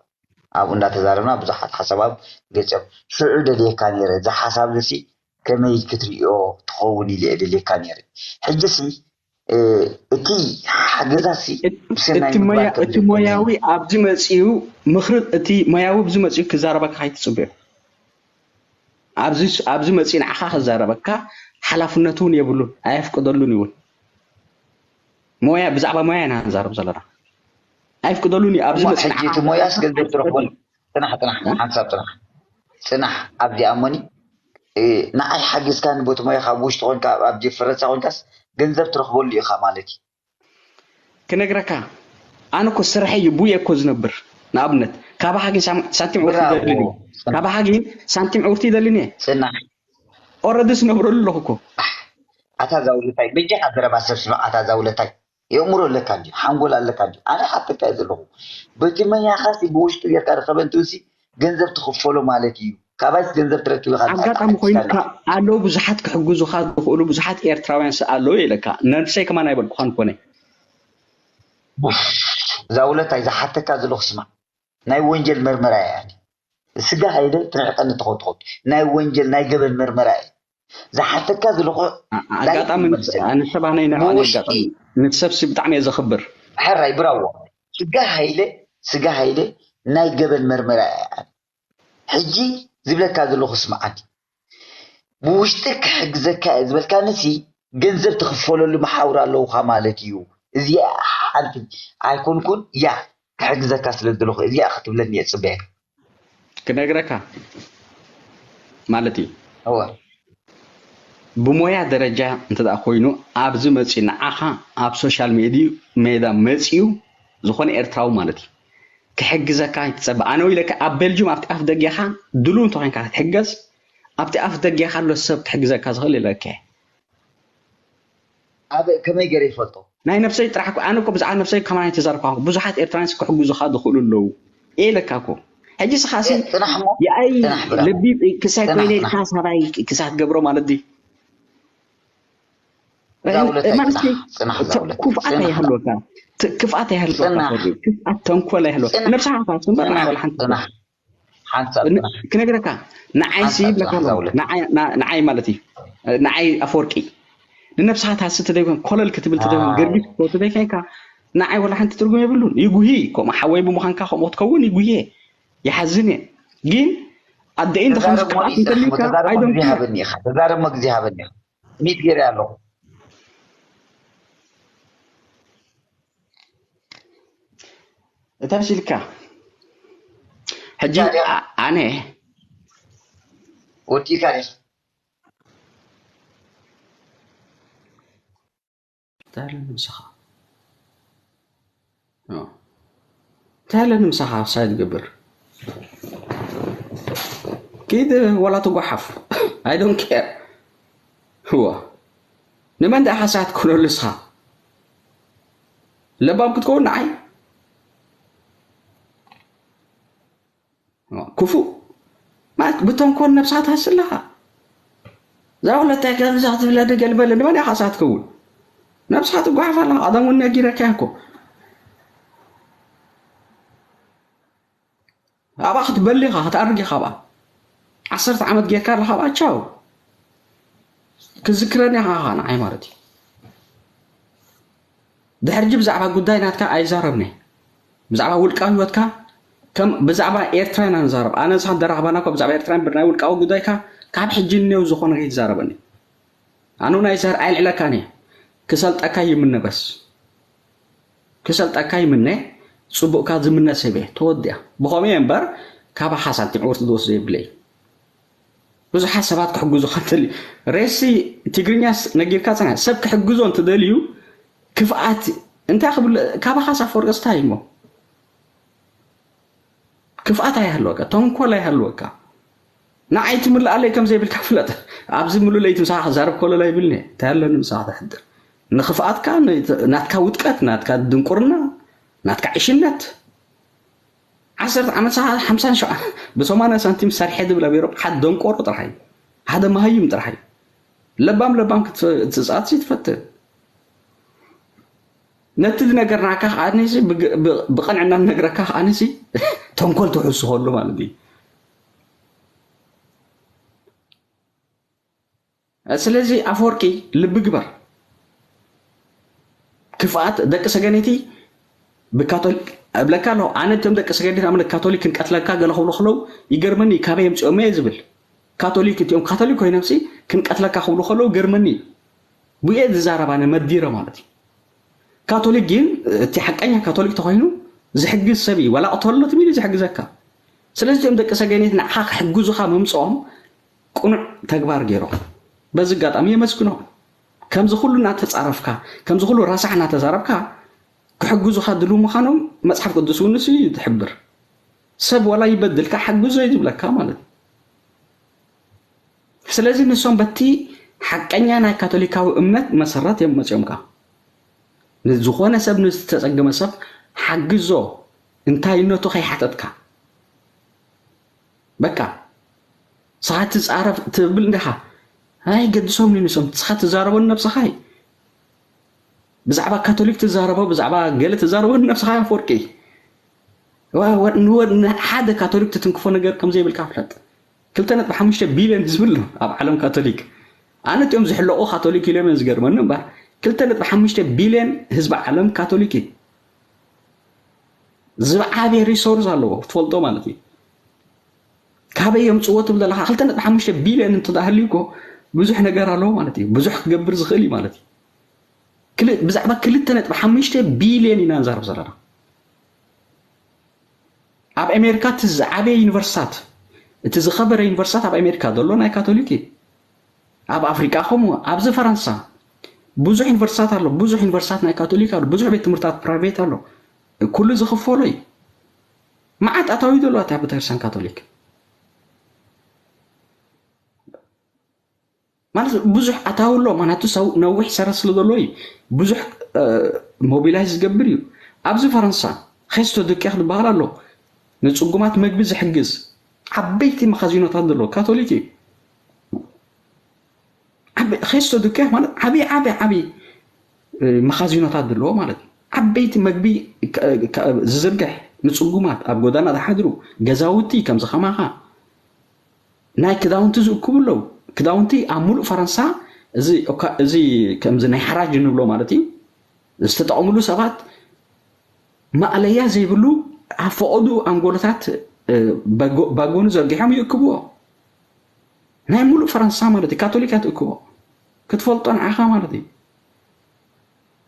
ኣብኡ እንዳተዛረብና ብዙሓት ሓሳብ ኣብ ገጾም ሽዑ ደልየካ ነይረ እዚ ሓሳብ እዚ ሲ ከመይ ክትርእዮ ትኸውን ኢለ እየ ደልየካ ነይረ ሕጂ ሲ እቲ ሓገዛሲ ብሰናይ እቲ ሞያዊ ኣብዚ መፅኡ ምክሪ እቲ ሞያዊ ኣብዚ መፅኡ ክዛረበካ ከይትፅበዮ ኣብዚ መፅኡ ንዓኻ ክዛረበካ ሓላፍነቱ እውን የብሉን ኣየፍቅደሉን ይውን ሞያ ብዛዕባ ሞያ ኢና ንዛረብ ዘለና ኣይፍቅደሉን እዩ ኣብዚ መፅኡ ንዓኻ ሞያስ ገንዘብ ትረኽበሉ ፅናሕ ፅናሕ ሓንሳብ ፅናሕ ፅናሕ ኣብዚኣ እሞኒ ንዓይ ሓጊዝካኒ ቦቲ ሞያኻ ኣብ ውሽጢ ኮንካ ኣብ ዲፈረንሳ ኮንካስ ገንዘብ ትረኽበሉ ኢኻ ማለት እዩ ክነግረካ ኣነ እኮ ስርሐይ እዩ ቡየ እኮ ዝነብር ንኣብነት ካባኻ ግን ሳንቲም ዕውርቲ ይደልን እየ ካባኻ ግን ሳንቲም ዕውርቲ ይደልን እየ ፅናሕ ኦረዲ ዝነብረሉ ኣለኹ እኮ ኣታ ዛውለታይ በጃኻ ዘረባ ሰብ ስማዕ ኣታ ዛውለታይ የእምሮ ኣለካ እንዲ ሓንጎል ኣለካ እንዲ ኣነ ሓተካ እየ ዘለኹ በቲ መያኻሲ ብውሽጡ ጌርካ ርኸበ እንትውሲ ገንዘብ ትኽፈሎ ማለት እዩ ካባይስ ገንዘብ ትረክብ ኢኻ ኣጋጣሚ ኮይኑ ኣለዉ ብዙሓት ክሕግዙኻ ዝኽእሉ ብዙሓት ኤርትራውያን ስ ኣለዉ ኢለካ ነብሰይ ከማን ኣይበልኩኻን ኮነ ዛውለታይ ዝሓተካ ዘለኹ ስማዕ ናይ ወንጀል መርመራ እያ ስጋ ሃይለ ትንዕቀኒ ትኾን ትኾን ናይ ወንጀል ናይ ገበን መርመራ እያ ዝሓተካ ዘለኹ ኣጋጣሚ ንሰባነይ ናይ ኣጋጣሚ ንሰብሲ ብጣዕሚ እየ ዘኽብር ሕራይ ብራዎ ስጋ ሃይለ ስጋ ሃይለ ናይ ገበን መርመራ እያ ሕጂ ዝብለካ ዘለኹ ስምዓኒ ብውሽጢ ክሕግዘካ እየ ዝበልካንሲ ገንዘብ ትኽፈለሉ መሓውር ኣለውኻ ማለት እዩ እዚኣ ሓንቲ ኣይኮንኩን እያ ክሕግዘካ ስለ ዘለኹ እዚኣ ክትብለኒ እየ ፅበየካ ክነግረካ ማለት እዩ እወ ብሞያ ደረጃ እንተ ኮይኑ ኣብዚ መፂኡ ንዓኻ ኣብ ሶሻል ሜዲ ሜዳ መፂኡ ዝኾነ ኤርትራዊ ማለት እዩ ክሕግዘካ ይትፀበ ኣነ ኢለካ ኣብ ቤልጅም ኣብቲ ኣፍ ደጌኻ ድሉ እንተኮንካ ክትሕገዝ ኣብቲ ኣፍ ደጌኻ ኣሎ ሰብ ክሕግዘካ ዝኽእል ኢለካ ኣብ ከመይ ገይረ ይፈልጦ ናይ ነብሰይ ጥራሕ ኣነ እኮ ብዛዕባ ነብሰይ ከማን ኣይተዛርብካ ብዙሓት ኤርትራውያን ክሕግዙኻ ዝኽእሉ ኣለዉ ኢለካ እኮ ሕጂ ስኻሲ ፅናሕ እሞ የኣይ ልቢ ክሳይ ኮይነ ኢልካ ሳባይ ክሳት ገብሮ ማለት ድዩ ክፍኣት ኣይሃልወካ ክፍኣት ኣይሃልወካ ክፍኣት ተንኮል ኣይሃልወካ ነብስኻ ስምበር ናይ ሓንቲ ክነግረካ ንዓይሲ ይብለካ ንዓይ ማለት እዩ ንዓይ ኣፈወርቂ ንነብስኻ ትሃሲ ተደይኮን ኮለል ክትብል ተደይኮን ገርጊስ ክትኮን ተደይኮንካ ንዓይ ወላ ሓንቲ ትርጉም የብሉን ይጉሂ ከምኡ ሓወይ ብምዃንካ ከምኡ ክትከውን ይጉሂ ይሓዝን እየ ግን ኣደኢን ድኸምዚ ክፍኣት እንተልካ ኣይዶንኪ ተዛረብ መግዚ ሃበኒ ሚት ገይረ ኣለኹ እታ ብሲልካ ሕጂ ኣነ ወዲእካ ዲኻ እንታይ ኣሎ ንምሳኻ እንታይ ኣሎ ንምሳኻ ሳይ ትገብር ኪድ ወላ ትጓሓፍ I don't care እዋ ንመን ደኣ ሓሳት ክነሉ እስኻ ለባም ክትከውን ንዓይ ክፉእ ማለት ብተንኮል ነብስኻ ትሃሲ ኣለኻ እዛ ወለታይ ከምዚ ክትብለ ድገል በለ ንመን ኢኻ እሳ ትከውን ነብስኻ ትጓሓፍ ኣለኻ ቀደም እውን ነጊረካ እኮ ኣብኣ ክትበሊ ኢኻ ክትኣርግ ኢኻ ኣብኣ ዓሰርተ ዓመት ጌርካ ኣለኻ ኣብኣ ቻው ክዝክረኒ ኢኻ ንዓይ ማለት እዩ ድሕርጂ ብዛዕባ ጉዳይ ናትካ ኣይዛረብኒ ብዛዕባ ውልቃዊ ህይወትካ ከም ብዛዕባ ኤርትራ ኢና ንዛረብ ኣነ ንስኻ ደራኽባና እኮ ብዛዕባ ኤርትራ እምበር ናይ ውልቃዊ ጉዳይካ ካብ ሕጂ እኔው ዝኾነ ከይትዛረበኒ ኣነ እውን ኣይዛር ኣይልዕለካን እየ ክሰልጠካ ይምነ በስ ክሰልጠካ ይምነ ጽቡቕካ ዝምነ ሰብ እየ ተወዲኣ ብኸምኡ እየ እምበር ካባኻ ሳንቲም ዕውርቲ ዝወስዶ የብለይ ብዙሓት ሰባት ክሕግዙኻ እንተልዩ ሬሲ ትግርኛስ ነጊርካ ጽና ሰብ ክሕግዞ እንትደልዩ ክፍኣት እንታይ ክብል ካባኻ ሳፈወርቅስ እንታይ እሞ ክፍኣት ኣይሃልወካ ተንኮል ኣይሃልወካ ንዓይ ትምልኣለይ ከም ዘይብልካ ፍለጥ ኣብዚ ምሉእ ለይቲ ምሳኻ ክዛረብ ከሎ ኣይብልኒ እንታይ ኣለኒ ምሳኻ ተሕድር ንኽፍኣትካ ናትካ ውጥቀት ናትካ ድንቁርና ናትካ ዕሽነት ዓሰርተ ዓመት ሓምሳን ሸውዓተ ብሰማንያ ሳንቲም ሰርሐ ዝብል ኣብ ኤሮጳ ሓደ ደንቆሮ ጥራሕ እዩ። ሓደ መሃይም ጥራሕ እዩ። ለባም ለባም ክትጻት ትፈትን። ነቲ ዝነገርናካ ከዓኒ ብቕንዕና ንነግረካ ከዓኒ ተንኮል ትሕሱ ከሉ ማለት እዩ። ስለዚ ኣፈወርቂ ልቢ ግበር። ክፍኣት ደቂ ሰገነይቲ ብካቶሊክ እብለካ ኣለኹ። ኣነ እቶም ደቂ ሰገነይቲ ኣምነ ካቶሊክ ክንቀትለካ ገለ ክብሉ ከለዉ ይገርመኒ፣ ካበይ የምፅኦም እየ ዝብል። ካቶሊክ እቲኦም ካቶሊክ ኮይኖምሲ ክንቀትለካ ክብሉ ከለዉ ገርመኒ። ብየ ዝዛረብ ኣነ መዲረ ማለት እዩ። ካቶሊክ ግን እቲ ሓቀኛ ካቶሊክ ተኮይኑ ዝሕግዝ ሰብ እዩ። ዋላ ቅተሎ ትብል እዩ ዝሕግዘካ። ስለዚ እቲኦም ደቂ ሰገነይቲ ንዓኻ ክሕግዙኻ ምምፅኦም ቅኑዕ ተግባር ገይሮም። በዚ ኣጋጣሚ የመስግኖም። ከምዚ ኩሉ እናተፃረፍካ፣ ከምዚ ኩሉ ረሳሕ እናተዛረብካ ክሕግዙኻ ድልው ምዃኖም መፅሓፍ ቅዱስ እውን ንሱ እዩ ዝሕብር። ሰብ ዋላ ይበድልካ ሓግዞ እዩ ዝብለካ ማለት እዩ። ስለዚ ንሶም በቲ ሓቀኛ ናይ ካቶሊካዊ እምነት መሰረት እዮም መፅኦምካ። ንዝኾነ ሰብ ንዝተፀገመ ሰብ ሓግዞ እንታይነቱ ከይሓተትካ በቃ ንስኻ ትፃረፍ ትብል እንዲኻ ኣይገድሶም ንሶም ንስኻ ትዛረቦ ንነብስኻ እዩ። ብዛዕባ ካቶሊክ ትዛረቦ ብዛዕባ ገለ ትዛረቦ ንነብስኻ ኣፈወርቂ ሓደ ካቶሊክ ትትንክፎ ነገር ከም ዘይብልካ ፍለጥ። ክልተ ነጥቢ ሓሙሽተ ቢልዮን ህዝቢ ኣሎ ኣብ ዓለም ካቶሊክ። ኣነ እቲኦም ዝሕለቑ ካቶሊክ ኢሎም እዮም ዝገርመኒ እምበር ክልተ ነጥቢ ሓሙሽተ ቢልዮን ህዝቢ ዓለም ካቶሊክ እዩ። ዝዓበየ ሪሶርስ ኣለዎ ክትፈልጦ ማለት እዩ። ካበይ የምፅዎ ትብል ዘለካ ክልተ ነጥቢ ሓሙሽተ ቢልዮን እንተዳሃልዩ እኮ ብዙሕ ነገር ኣለዎ ማለት እዩ። ብዙሕ ክገብር ዝኽእል እዩ ማለት እዩ። ብዛዕባ ክልተ ነጥቢ ሓሙሽተ ቢልዮን ኢና ንዛረብ ዘለና። ኣብ ኣሜሪካ እቲ ዝዓበየ ዩኒቨርሲታት እቲ ዝኸበረ ዩኒቨርሲታት ኣብ ኣሜሪካ ዘሎ ናይ ካቶሊክ እዩ። ኣብ ኣፍሪቃ ከምኡ ኣብዚ ፈረንሳ ብዙሕ ዩኒቨርሲታት ኣሎ። ብዙሕ ዩኒቨርሲታት ናይ ካቶሊክ ኣሎ። ብዙሕ ቤት ትምህርታት ፕራይቬት ኣሎ። ኩሉ ዝኽፈሎ እዩ። መዓት ኣታዊ ዘለዋ እታ ቤተክርስትያን ካቶሊክ ማለት ብዙሕ ኣታዊ ኣሎ። ማናቱ ሰው ነዊሕ ሰረት ስለ ዘሎ እዩ። ብዙሕ ሞቢላይዝ ዝገብር እዩ። ኣብዚ ፈረንሳ ኸስቶ ድቅያ ክድበሃል ኣሎ። ንፅጉማት መግቢ ዝሕግዝ ዓበይቲ መኻዚኖታት ዘለዎ ካቶሊክ እዩ። ኸስቶ ድቅያ ማለት ዓብዪ ዓብዪ ዓብዪ መኻዚኖታት ዘለዎ ማለት እዩ። ዓበይቲ መግቢ ዝዝርግሕ ንፅጉማት ኣብ ጎዳና ዝሓድሩ ገዛውቲ ከምዚ ከማኻ ናይ ክዳውንቲ ዝእክቡ ኣለዉ። ክዳውንቲ ኣብ ሙሉእ ፈረንሳ እዚ ከምዚ ናይ ሓራጅ እንብሎ ማለት እዩ ዝተጠቐምሉ ሰባት ማእለያ ዘይብሉ ኣብ ፈቐዱ ኣንጎሎታት ባጎኑ ዘርጊሖም ይእክብዎ። ናይ ሙሉእ ፈረንሳ ማለት እዩ ካቶሊካት እክቦ ክትፈልጦ ንዓኻ ማለት እዩ።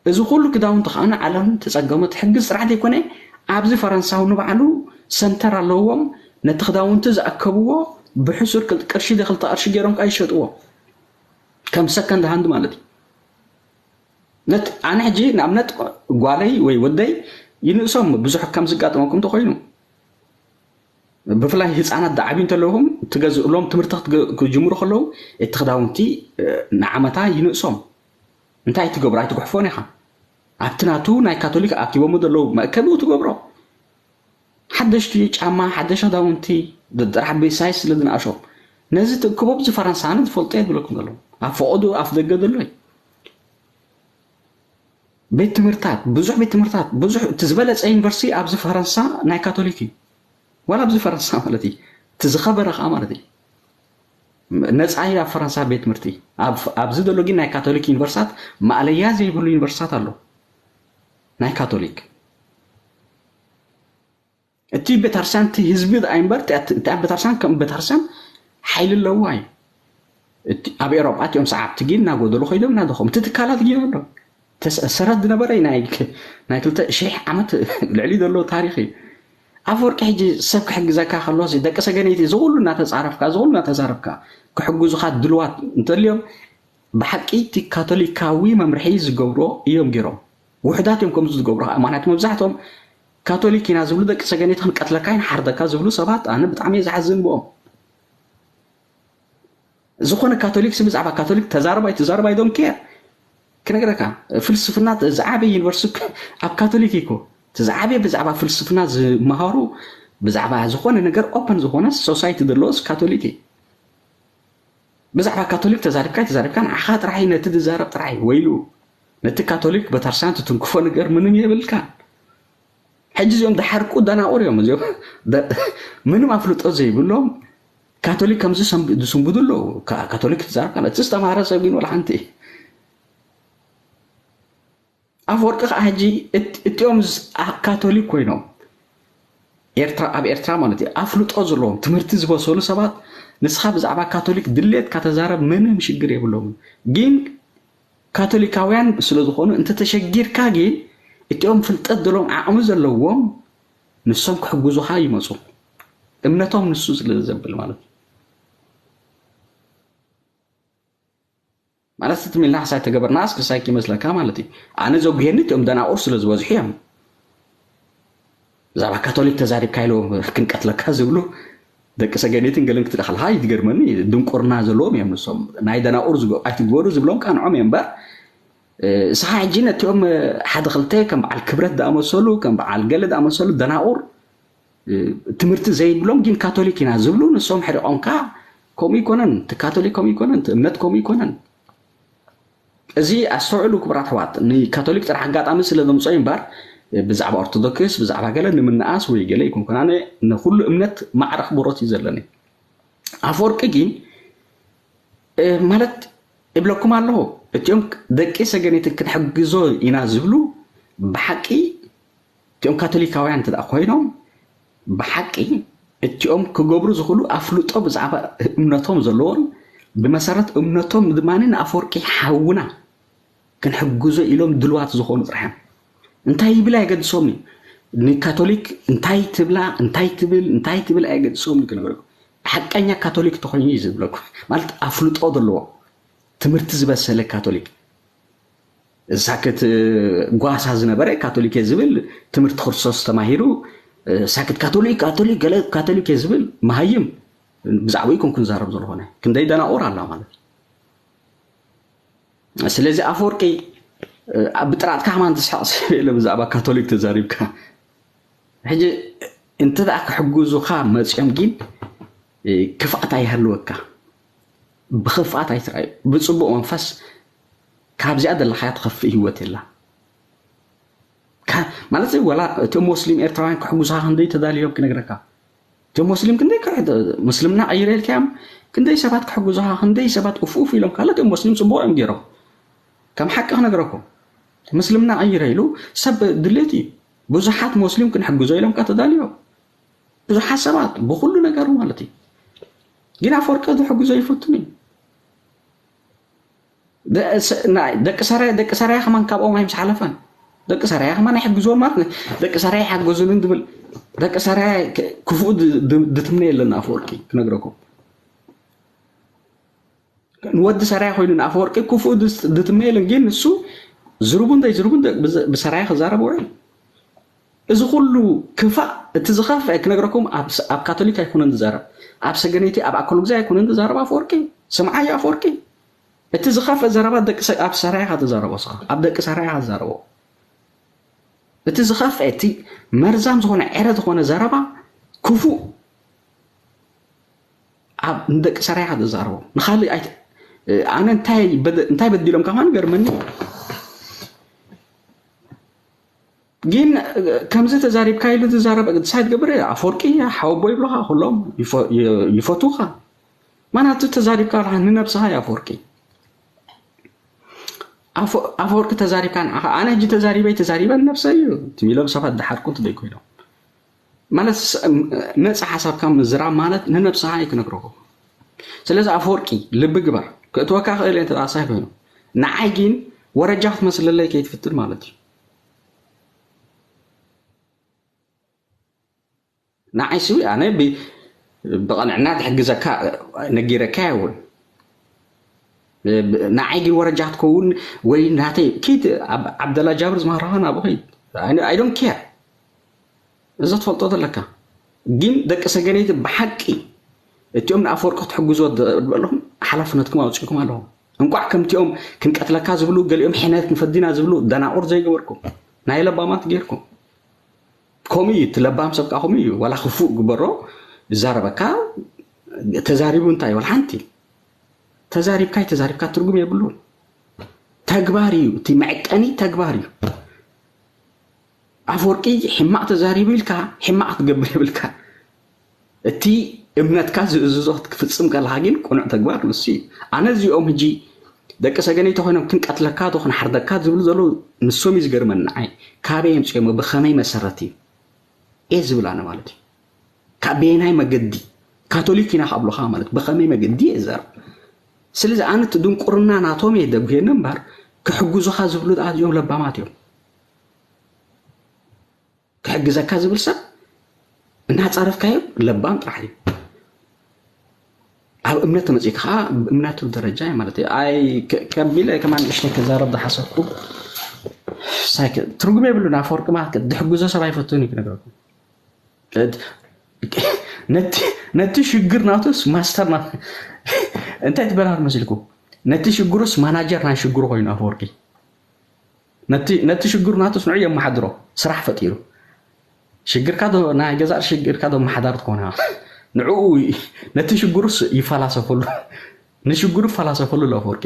እዚ ኩሉ ክዳውንቲ ከዓ ንዓለም ተፀገመ ትሕግዝ ጥራሕ ዘይኮነ ኣብዚ ፈረንሳዊ ንባዕሉ ሰንተር ኣለዎም። ነቲ ክዳውንቲ ዝኣከብዎ ብሕሱር ቅርሺ ደክልተ ቅርሺ ገይሮም ከዓ ይሸጥዎ ከም ሰከንድ ሃንድ ማለት እዩ። ኣነ ሕጂ ንኣብነት ጓለይ ወይ ወደይ ይንእሶም ብዙሕ ከም ዝጋጥመኩም እንተኮይኑ ብፍላይ ህፃናት ዝዓብዩ እንተለኹም ትገዝእሎም ትምህርቲ ክጅምሩ ከለዉ እቲ ክዳውንቲ ንዓመታ ይንእሶም። እንታይ ትገብሮ ኣይትጉሕፎን ኢኻ። ኣብቲ ናቱ ናይ ካቶሊክ ኣኪቦም ዘለዉ መእከቢኡ ትገብሮ። ሓደሽቲ ጫማ ሓደሽ ክዳውንቲ ጥራሕ ብሳይዝ ስለ ዝንኣሾም ነዚ ትእክቦ ብዚ ፈረንሳ ኣነ ዝፈልጦ እየ ዝብለኩም ዘለኹ ኣብ ፈቐዱ ኣፍ ደገ ዘሎ እዩ። ቤት ትምህርታት ብዙሕ ቤት ትምህርታት ብዙሕ እቲ ዝበለፀ ዩኒቨርሲቲ ኣብዚ ፈረንሳ ናይ ካቶሊክ እዩ። ዋላ ኣብዚ ፈረንሳ ማለት እዩ እቲ ዝኸበረ ከዓ ማለት እዩ። ነፃ እዩ ኣብ ፈረንሳ ቤት ትምህርቲ። ኣብዚ ዘሎ ግን ናይ ካቶሊክ ዩኒቨርሲታት ማእለያ ዘይብሉ ዩኒቨርሲታት ኣሎ ናይ ካቶሊክ። እቲ ቤተክርስትያን እቲ ህዝቢ ዝኣ እምበር እቲ ቤተክርስትያን ከም ቤተክርስትያን ሓይሊ ኣለዋ እዩ። ኣብ ኤሮጳ እቲኦም ሰዓብቲ ግን እናጎደሉ ኮይዶም እናደኸሙ እቲ ትካላት ግን ኣሎ። ሰረት ዝነበረ ናይ ክልተ ሽሕ ዓመት ልዕሊ ዘለዎ ታሪክ እዩ። ኣፈወርቂ ሕጂ ሰብ ክሕግዘካ ከሎ ደቂ ሰገነይቲ ዝኩሉ እናተፃረፍካ ዝኩሉ እናተዛረብካ ክሕግዙካ ድልዋት እንተልዮም ብሓቂ እቲ ካቶሊካዊ መምርሒ ዝገብሮ እዮም ገይሮም። ውሕዳት እዮም ከምዚ ዝገብሩ ከዓ ምክንያቱ መብዛሕትኦም ካቶሊክ ኢና ዝብሉ ደቂ ሰገነይቲ ክንቀትለካ ንሓርደካ ዝብሉ ሰባት ኣነ ብጣዕሚ እየ ዝሓዝን ብኦም። ዝኾነ ካቶሊክ ሲ ብዛዕባ ካቶሊክ ተዛረብ ኣይትዛረብ ኣይዶን ኬር ክነግረካ ፍልስፍና ዝዓበየ ዩኒቨርሲቲ ኣብ ካቶሊክ እኮ እቲ ዝዓበየ ብዛዕባ ፍልስፍና ዝመሃሩ ብዛዕባ ዝኾነ ነገር ኦፐን ዝኾነ ሶሳይቲ ዘለዎስ ካቶሊክ እዩ። ብዛዕባ ካቶሊክ ተዛሪብካ ተዛሪብካ ንዓኻ ጥራይ ነቲ ዝዛረብ ጥራይ ወይሉ ነቲ ካቶሊክ በታርሳን ትትንክፎ ነገር ምንም የብልካ። ሕጂ እዚኦም ድሓርቁ ደናቑር እዮም እዚኦም ምንም ኣፍልጦ ዘይብሎም ካቶሊክ ከምዚ ዝስንብዱ ኣለዉ። ካቶሊክ ትዛረብ ካለ እቲ ዝተማሃረ ሰብ ግን ወላ ሓንቲ ኣፈወርቂ ከዓ ሕጂ እቲኦም ካቶሊክ ኮይኖም ኤርትራ ኣብ ኤርትራ ማለት እዩ ኣፍልጦ ዘለዎም ትምህርቲ ዝበሰሉ ሰባት ንስኻ ብዛዕባ ካቶሊክ ድሌት ካተዛረብ ምንም ሽግር የብሎምን። ግን ካቶሊካውያን ስለ ዝኾኑ እንተተሸጊርካ ግን እቲኦም ፍልጠት ዘለዎም ዓቕሚ ዘለዎም ንሶም ክሕግዙኻ ይመፁ። እምነቶም ንሱ ስለ ዘብል ማለት እዩ። ማለት እቲ ሚልና ሓሳይ ተገበርና እስክሳይ ይመስለካ ማለት እዩ። ኣነ ዘጉሄኒ እቲኦም ደናቑር ስለ ዝበዝሑ እዮም። ብዛዕባ ካቶሊክ ተዛሪብካ ኢሎም ክንቀትለካ ዝብሉ ደቂ ሰገኔትን ገለን ክትደኸልካ ይትገርመኒ። ድንቁርና ዘለዎም እዮም ንሶም። ናይ ደናቑር ዝገ- ኣይትግበሩ ዝብሎም ቃንዖም እዮም እምበር እስኻ ሕጂ ነቲኦም ሓደ ክልተ ከም በዓል ክብረት ዝኣመሰሉ ከም በዓል ገለ ዝኣመሰሉ ደናቑር ትምህርቲ ዘይብሎም ግን ካቶሊክ ኢና ዝብሉ ንሶም ሕሪቖምካ ከምኡ ይኮነን እቲ ካቶሊክ ከምኡ ይኮነን እቲ እምነት ከምኡ ይኮነን። እዚ ኣስተውዕሉ ክቡራት ኣሕዋት፣ ንካቶሊክ ጥራሕ ኣጋጣሚ ስለ ዘምፅኦ እምበር ብዛዕባ ኦርቶዶክስ ብዛዕባ ገለ ንምንኣስ ወይ ገለ ይኮንኩን ኣነ ንኩሉ እምነት ማዕረ ኣኽብሮት እዩ ዘለኒ። ኣፈወርቂ ግን ማለት እብለኩም ኣለኹ እቲኦም ደቂ ሰገነይቲ ክንሕግዞ ኢና ዝብሉ ብሓቂ እቲኦም ካቶሊካውያን እንተ ኮይኖም ብሓቂ እቲኦም ክገብሩ ዝኽእሉ ኣፍልጦ ብዛዕባ እምነቶም ዘለዎም ብመሰረት እምነቶም ድማ ንኣፈወርቂ ሓውና ክንሕግዞ ኢሎም ድልዋት ዝኾኑ ጥራሕ እዮም። እንታይ ይብል ኣይገድሶም እዩ። ንካቶሊክ እንታይ ትብላ እንታይ ትብል እንታይ ትብል ኣይገድሶም እዩ ክነግረኩም። ሓቀኛ ካቶሊክ ተኮይኑ እዩ ዝብለኩም ማለት ኣፍልጦ ዘለዎ ትምህርቲ ዝበሰለ ካቶሊክ ሳክት ጓሳ ዝነበረ ካቶሊክ እየ ዝብል ትምህርቲ ክርስቶስ ተማሂሩ ሳክት ካቶሊክ ካቶሊክ ገለ ካቶሊክ እየ ዝብል መሃይም ብዛዕባኡ ይኮንኩ ንዛረብ ዝኾነ ክንደይ ደናቑር ኣላ ማለት እዩ። ስለዚ ኣፈወርቂ ብጥራጥካ ከማን ትስሕቕ ሰብ የለ ብዛዕባ ካቶሊክ ተዛሪብካ ሕጂ እንተ ደኣ ክሕግዙኻ መፅኦም ግን ክፍኣት ኣይሃልወካ ብኽፍኣት ኣይትርኣዩ ብፅቡቕ መንፈስ ካብዚኣ ዘለኻያ ትኸፍእ ህይወት የላ ማለት ወላ እቶም ሞስሊም ኤርትራውያን ክሕጉዝኻ ክንደይ ተዳልዮም ክነግረካ እቶም ሞስሊም ክንደይ ምስልምና ቀይረ ኢልካዮም ክንደይ ሰባት ክሕጉዝኻ ክንደይ ሰባት ኡፍ ኡፍ ኢሎም ካለ እቶም ሞስሊም ፅቡቕ እዮም ገይሮም ከም ሓቂ ክነግረኩም ምስልምና ቀይረ ኢሉ ሰብ ድሌት እዩ ብዙሓት ሞስሊም ክንሕግዞ ኢሎም ካ ተዳልዮም ብዙሓት ሰባት ብኩሉ ነገሩ ማለት እዩ ግን ኣፈወርቂ ዝሕግዞ ይፈቱን እዩ ደቂ ሰራያ ደቂ ሰራያ ከማን ካብኦም ኣይምስሓለፈን ደቂ ሰራያ ከማን ኣይሕግዝዎም ማለት ደቂ ሰራያ ይሓገዙንን ዝብል ደቂ ሰራያ ክፉኡ ድትምነ የለን ኣፈወርቂ ክነግረኩም ንወዲ ሰራያ ኮይኑ ንኣፈወርቂ ክፉኡ ድትምነ የለን ግን ንሱ ዝርቡን ዘይዝርቡን ብሰራያ ክዛረብ ውዕል እዚ ኩሉ ክፋእ እቲ ዝኸፍአ ክነግረኩም ኣብ ካቶሊክ ኣይኮነን ዝዛረብ ኣብ ሰገነይቲ ኣብ ኣኮሎግዛ ኣይኮነን ዝዛረብ ኣፈወርቂ ስምዓዮ ኣፈወርቂ እቲ ዝኸፍአ ዘረባ ደቂ ኣብ ሰራያ ትዛረቦ ስኻ ኣብ ደቂ ሰራያ ትዛረቦ እቲ ዝኸፍአ እቲ መርዛም ዝኾነ ዕረ ዝኾነ ዘረባ ክፉእ ኣብ ንደቂ ሰራያ ትዛረቦ ንኻልእ ኣነ እንታይ በዲሎም ከማን ገርመኒ ግን ከምዚ ተዛሪብካ ኢሉ ዝዛረብ ሳይ ትገብር ኣፈወርቂ ሓወቦ ይብሉኻ ኩሎም ይፈትውኻ ማናቱ ተዛሪብካ ኣለኻ ንነብስኻ እዩ ኣፈወርቂ ኣፈወርቂ ተዛሪብካ ንዓኻ ኣነ ሕጂ ተዛሪበይ ተዛሪበ ንነብሰ እዩ ትሚሎም ሰባት ድሓርኩ ትደይ ኮይኖም ማለት ነፃ ሓሳብካ ምዝራብ ማለት ንነብስኻ እዩ ክነግረኹ ስለዚ ኣፈወርቂ ልቢ ግበር ክእትወካ ክእል እየ ተጣሳይ ኮይኑ ንዓይ ግን ወረጃ ክትመስለለይ ከይትፍትን ማለት እዩ ንዓይ ስዊ ኣነ ብቐንዕና ትሕግዘካ ነጊረካ እውን ንዓይ ግን ወረጃ ክትከውን ወይ ናተይ ኪድ ዓብደላ ጃብር ዝማህረኻ ናብኡ ኸይድ ኣይዶን ኬር እዛ ትፈልጦ ዘለካ ግን ደቂ ሰገነይቲ ብሓቂ እቲኦም ንኣፈወርቂ ክትሕግዝዎ ዘለኹም ሓላፍነትኩም ኣውፅእኩም ኣለኹም እንቋዕ ከምቲኦም ክንቀትለካ ዝብሉ ገሊኦም ሕነ ክንፈዲና ዝብሉ ደናቑር ዘይገበርኩም ናይ ለባማት ጌርኩም ከምኡ እዩ፣ እቲ ለባም ሰብ ከዓ ከምኡ እዩ። ዋላ ክፉእ ግበሮ፣ ዝዛረበካ ተዛሪቡ እንታይ ዋላ ሓንቲ ተዛሪብካ ተዛሪብካ ትርጉም የብሉን። ተግባር እዩ፣ እቲ መዕቀኒ ተግባር እዩ። ኣፈወርቂ ሕማቕ ተዛሪቡ ኢልካ ሕማቕ ክትገብር የብልካ። እቲ እምነትካ ዝእዝዞ ክትፍጽም ከለኻ ግን ቅኑዕ ተግባር ንሱ እዩ። ኣነ እዚኦም ሕጂ ደቂ ሰገነይቲ ኮይኖም ክንቀትለካ ዶ ክንሓርደካ ዝብሉ ዘለዉ ንሶም እዩ ዝገርመኒ ንዓይ። ካበይ የምፅኦሞ? ብኸመይ መሰረት እዩ? እየ ዝብል ኣነ ማለት እዩ። ካብ በየናይ መገዲ? ካቶሊክ ኢና ካብሉኻ ማለት ብኸመይ መገዲ እየ ዝዛረብ? ስለዚ ኣነ እቲ ድንቁርና ናቶም እየ ደጉየኒ እምበር ክሕግዙኻ ዝብሉ ደኣ እዚኦም ለባማት እዮም። ክሕግዘካ ዝብል ሰብ እናጻረፍካዮ ለባም ጥራሕ እዩ። ኣብ እምነት ተመጺእካ ከዓ ብእምነቱ ደረጃ እዩ ማለት እዩ። ኣይ ከቢለ ከማን እሽተይ ክዛረብ ዝሓሰብኩ ሳይክ ትርጉም የብሉን። ኣፈወርቂ ማለት ድሕግዞ ሰብ ኣይፈቱን እዩ ክነግረኩም። ነቲ ሽግር ናቱስ ማስተር ና እንታይ ትበሃል መሲልኩ? ነቲ ሽግሩስ ማናጀር ናይ ሽግሩ ኮይኑ ኣፈወርቂ ነቲ ሽግር ናቱስ ንዑ የመሓድሮ። ስራሕ ፈጢሩ ሽግርካ ዶ ናይ ገዛእ ሽግርካ ዶ መሓዳር ትኾና ንዕኡ ነቲ ሽግሩስ ይፈላሰፈሉ ንሽግሩ ይፈላሰፈሉ ኣሎ ኣፈወርቂ።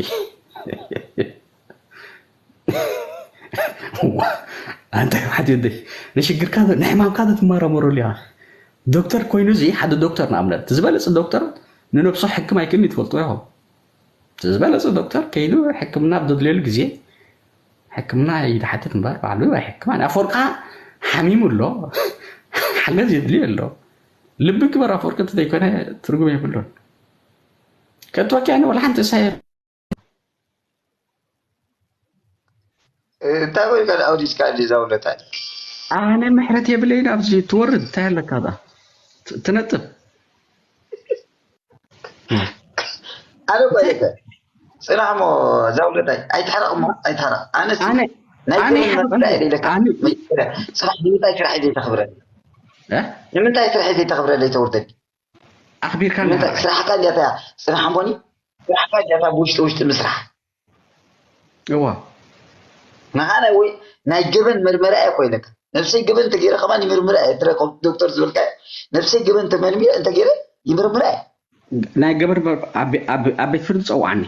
ኣንተ ሓደ ወደይ ንሽግርካ ንሕማምካ ትመረመረሉ ኢኻ። ዶክተር ኮይኑ እዚ ሓደ ዶክተር ንኣብነት ዝበለፀ ዶክተር ንነብሱ ሕክም ኣይክልን ትፈልጥዎ ኢኹም። ዝበለፀ ዶክተር ከይዱ ሕክምና ኣብ ዘድልየሉ ግዜ ሕክምና ይድሓትት እምበር ባዕሉ ኣይሕክማን። ኣፈወርቃ ሓሚሙ ኣሎ፣ ሓገዝ የድልዮ ኣሎ። ልቢ ግበር ኣፈወርቂ እንተዘይኮነ ትርጉም የብሉን። ከእትወኪ ኣነ ወላ ሓንቲ እሳየ እንታይ ወይ ካልእ ኣውዲስካ እንዲ ዛውለታ ኣነ ምሕረት የብለይን ኣብዚ ትወርድ እንታይ ኣለካ ዳ ትነጥብ ኣነ ቆይተ ጽናሕ ሞ ዛውለታይ ኣይትሕረቕ ሞ ኣይትሕረቕ ኣነ ኣነ ናይ ኣነ ገበን ይሕረቕ መፍትሒ እንዴ? ኢለካ ኣነ- ጽናሕ ንምንታይ ስራሕ ዘይተኽብረኒ እ? ንምንታይ ስራሕ ዘይተኽብረለይ ተውርደኒ ኣኽቢርካ ንምንታይ እናሃረኻ ስራሕካ እንዲያታ ጽናሕ እምቦኒ ስራሕካ እንዲያታ ብውሽጢ ውሽጢ ምስራሕ እዋ ንዓና ወይ ናይ ገበን መርመራ እየ ኮይነካ ነብሰይ ገበን እንተገይረ ከማን ይምርምራ እየ ትረከብ ዶክተር ዝበልካ ነብሰይ ገበን ተመርሚረ እንተገይረ ይምርምራ እየ ናይ ገበር ኣብ ቤት ፍርዲ ፀውዓኒ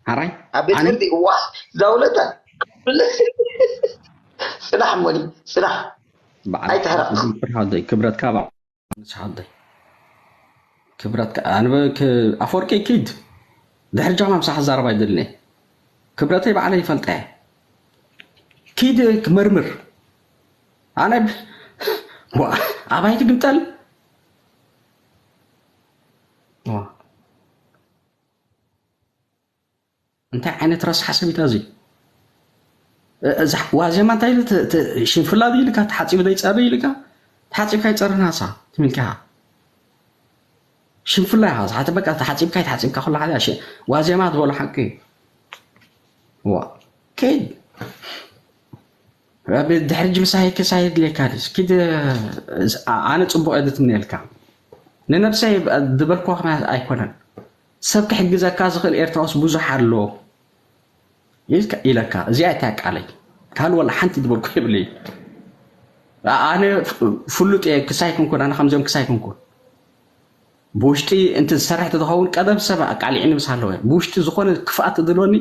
ሓራይ ኣብ ቤት ፍርዲ እዋ ዛውለታ ጽናሕ እሞኒ ጽናሕ ኣይትሕረቕ ክብረትካ ንስሓደይ ክብረትካ ኣንበ ኣፈወርቂ ኪድ ድሕሪ ጃማ ምሳሕ ዛረባ ይደልኒ ክብረተይ ባዕለ ይፈልጠ ኪድ ክመርምር ኣነ ኣባይቲ ግምጠል እንታይ ዓይነት ረሳሕ ሰብ እዩ እዚ ዋዜማ እንታይ ኢሉ ሽንፍላ ድዩ ኢልካ ተሓፂቡ ዘይፀሪ ኢልካ ተሓፂብካ ይፀሪ ናሳ ትሚልካ ሽንፍላ ኢኻ ዝሓተ በቃ ተሓፂብካ ይተሓፂብካ ኩሉ ሓደ ዋዜማ ዝበሎ ሓቂ ዋ ከይድ ድሕሪ ጅምሳይ ክሳይ ድሌካ ኪድ ኣነ ፅቡቅ እየ ዝትምነየልካ ንነብሰይ ዝበልኩዋ ክና ኣይኮነን ሰብ ክሕግዘካ ዝኽእል ኤርትራ ውስጥ ብዙሕ ኣሎ ኢለካ እዚኣ እታ ቃለይ ካል ወላ ሓንቲ ዝበልኩ የብለይ ኣነ ፍሉጥ እየ ክሳይ ክንኩን ኣነ ከምዚኦም ክሳይ ክንኩን ብውሽጢ እንት ዝሰርሕ ተዝኸውን ቀደም ሰብ ኣቃሊዕኒ ምስ ኣለወ ብውሽጢ ዝኾነ ክፍኣት ዝድልወኒ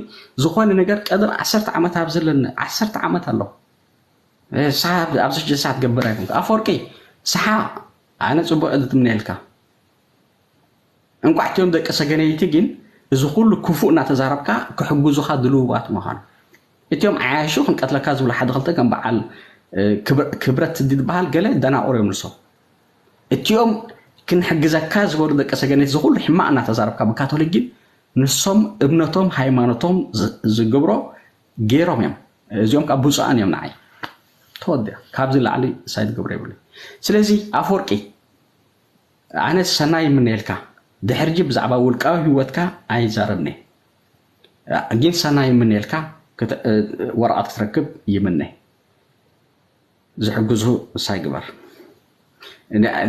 ዝኾነ ነገር ቀደም ዓሰርተ ዓመት ኣብ ዘለኒ ዓሰርተ ዓመት ኣለኹ ንስሓ ኣብዚ ሕጂ ንስሓ ትገብር ኣይኮንካ ኣፈወርቂ ንስሓ ኣነ ፅቡቅ እየ ዝትምነየልካ እንቋዕ እቲኦም ደቂ ሰገነይቲ ግን እዚ ኩሉ ክፉእ እናተዛረብካ ክሕግዙኻ ድልውባት ምዃኑ እቲኦም ዓያሹ ክንቀትለካ ዝብሉ ሓደ ክልተ ከም በዓል ክብረት ዝበሃል ገለ ደናቑር እዮም ንሶም እቲኦም ክንሕግዘካ ዝበሉ ደቂ ሰገነይቲ ዝኩሉ ሕማቕ እናተዛረብካ ብካቶሊክ ግን ንሶም እምነቶም ሃይማኖቶም ዝገብሮ ገይሮም እዮም እዚኦም ከዓ ብፁዓን እዮም ንዓይ ተወዲያ ካብዚ ላዕሊ ሳይ ዝገብሮ የብሉ ስለዚ ኣፈወርቂ ኣነ ሰናይ ይምነየልካ ድሕርጂ ብዛዕባ ውልቃዊ ህይወትካ ኣይዛረብኒ ግን ሰናይ ይምነየልካ ወረቐት ክትረክብ ይምነ ዝሕግዙ እሳይ ግበር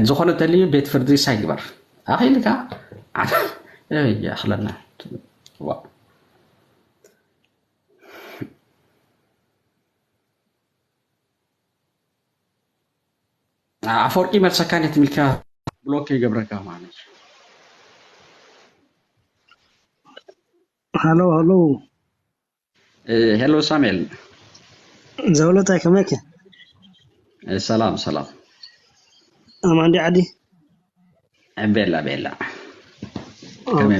ዝኾነ ተልዩ ቤት ፍርዲ እሳይ ግበር ኣኺልካ ይኣኽለና ኣፈወርቂ መልሰካ ነት ሚልካ ብሎክ ይገብረካ ማለት እዩ። ሃሎ ሃሎ። ሄሎ ሳሙኤል። ዘውለታይ ከመይከ? ሰላም ሰላም። ኣማንዲ ዓዲ። ቤላ ቤላ።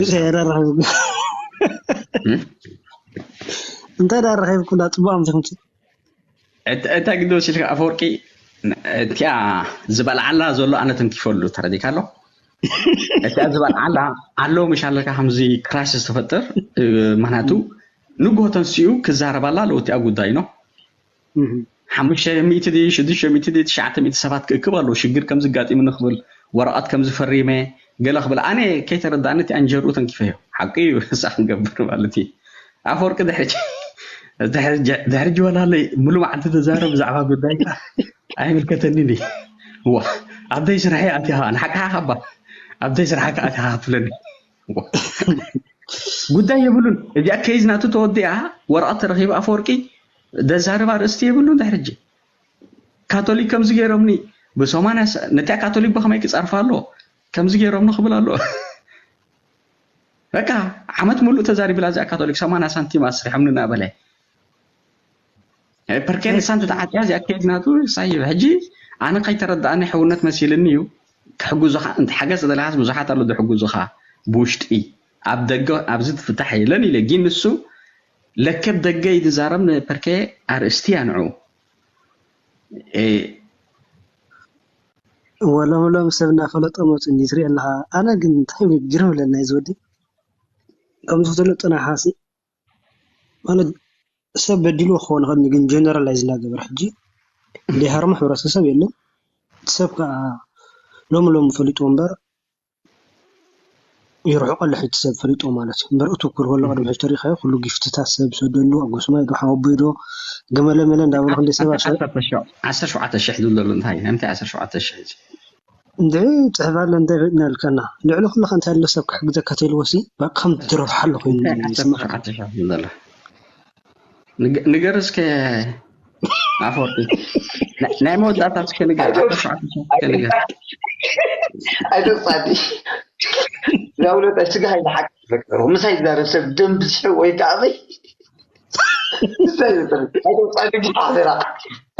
እንታይ ዳ ረኺብኩ? እንታይ ዳ ረኺብኩ? ዳ ጽቡቕ ኣምስኹም። እንታይ ግዲ ወሲልካ ኣፈወርቂ? እቲኣ ዝበልዓላ ዘሎ ኣነ ተንኪፈሉ ተረዲካ ኣሎ። እቲኣ ዝበልዓላ ኣሎ ምሽ ኣለካ ከምዚ ክራይሲስ ተፈጥር። ምክንያቱ ንግሆ ተንስኡ ክዛረባላ ኣለዎ እቲኣ ጉዳይ ነው። ሓሙሽተ ሚእቲ ድዩ ሽዱሽተ ሚእቲ ድዩ ትሽዓተ ሚእቲ ሰባት ክእክብ ኣለዎ። ሽግር ከም ዝጋጢሙ ንክብል ወረቐት ከም ዝፈሪመ ገለ ክብል ኣነ ከይተረዳእኒ እቲ ኣንጀርኡ ተንኪፈዮ። ሓቂ እዩ እሳ ክንገብር ማለት እዩ። ኣፈወርቂ ድሕርጂ ድሕርጂ ወላለይ ሙሉ መዓልቲ ተዛረብ ብዛዕባ ጉዳይካ ኣይምልከተኒን እዩ። ዋ ኣብደይ ስራሐ ኣቲኻ ንሓቅሓ ካባ ኣብደይ ስራሕካ ኣቲኻ ክትብለኒ ጉዳይ የብሉን። እዚኣ ኬዝ ናቱ ተወዲኣ ወረቐት ተረኺቡ ኣፈወርቂ ደዛርብ ኣርእስቲ የብሉን። ድሕርጂ ካቶሊክ ከምዚ ገይሮምኒ ብሰማንያ ነቲያ ካቶሊክ ብኸመይ ክፀርፋ ኣሎ ከምዚ ገይሮምኒ ክብል ኣሎ። በቃ ዓመት ሙሉእ ተዛሪብላ እዚኣ ካቶሊክ ሰማንያ ሳንቲም ኣስሪሖምኒ እናበለ ፐርኬንሳን ተተዓፅያ እዚኣ ኬዝ ናቱ ሳይብ ሕጂ ኣነ ከይተረዳእኒ ሕውነት መሲልኒ እዩ። ክሕግዙኻ እንተ ሓገዝ ተደለኻስ ብዙሓት ኣሎ ዝሕግዙኻ ብውሽጢ ኣብ ደገ ኣብዚ ትፍታሕ የለን ኢለ ግን ንሱ ለከብ ደገ እዩ ዝዛረብ ንፐርኬ ኣርእስቲ እያ ንዑ ወሎም ሎም ሰብ እናፈለጦ መፁ እንዲ ትሪኦ ኣለኻ። ኣነ ግን እንታይ ግርም ብለና እዩ ዝወዲ ከምዚ ክትብሎ ጥናሓሲ ማለት ሰብ በዲሉ ክኸውን ይኽእል ግን ጀነራላይዝ እናገበር ሕጂ ዲሃርሞ ሕብረተሰብ የለን። እቲ ሰብ ከዓ ሎሚ ሎሚ ፈሊጡ እምበር ይርሕቆ ኣሎ ሕጂ ሰብ ፈሊጡ ማለት እዩ። እምበር እቱ ኩል ከሎ ቅድሚ ሕጂ ተሪኻዮ ኩሉ ጊፍትታት ሰብ ሰደሉ ኣጎስማይ ዶ ሓወቦይ ዶ ገመለመለ እንዳበሉ ክንደይ ሰብ ኣሸ- ዓሰርተ ሸውዓተ ሺሕ ዝብለሉ እንታይ ናይ ምንታይ ዓሰርተ ሸውዓተ ሺሕ እዚ እንድዒ ፅሕፍ ኣለ እንታይ ፈጥና ልከና ልዕሊ ኩሉ ከ እንታይ ኣሎ ሰብ ክሕግዘካ ተልዎ ሲ በቃ ከም ትረብሓሉ ኮይኑ እንታይ ዓሰርተ ሸውዓተ ሺሕ ዝብለሉ ንገር እስከ ኣፈወርቂ ናይ መወዳእታ እስከ ንገር ዓሰርተ ሸውዓተ ሺሕ እስከ ንገር ኣይተውፃኒ ዛውለታ ስጋ ሃይለ ሓቂ ፈቀሩ ምሳይ ዝዛረብ ሰብ ደም ብዝሒ ወይ ከዓ በይ ምሳይ ዝዛረብ ኣይተውፃኒ ሓደራ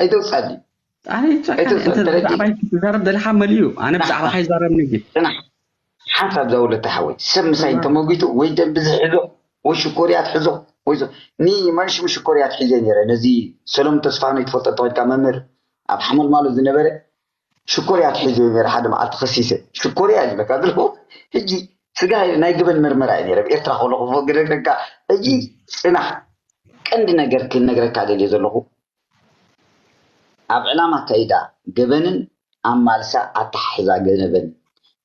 ኣይተውፃኒ ኣይ ጨካን እንተ ብዛዕባይ ክትዛረብ ደሊኻ መሊኡ ኣነ ብዛዕባኻ ይዛረብኒ ግን ፅናሕ ሓንሳብ ዛውለታ ሓወይ ሰብ ምሳይ እንተመጒቱ ወይ ደም ብዝሒ ሕዞ ወይ ሽኮርያት ሕዞ ወይ ዞ- ኒ መንሽም ሽኮርያት ሒዘ ነይረ ነዚ ሰሎም ተስፋኖይ ትፈልጦ እንተኾንካ መምህር ኣብ ሓመልማሎ ዝነበረ ሽኮርያት ሒዘ ነይረ ሓደ መዓልቲ ከሲሰ ሽኮርያ እዩ ዝብለካ ዘለኹ ሕጂ ስጋ ናይ ግበን መርመራ እዩ ነይረ ኣብ ኤርትራ ከለኹ ክነግረካ ሕጂ ፅናሕ ቀንዲ ነገር ክነግረካ ደልየ ዘለኹ ኣብ ዕላማ ኣካይዳ ገበንን ኣማልሳ ኣተሓሕዛ ገበንን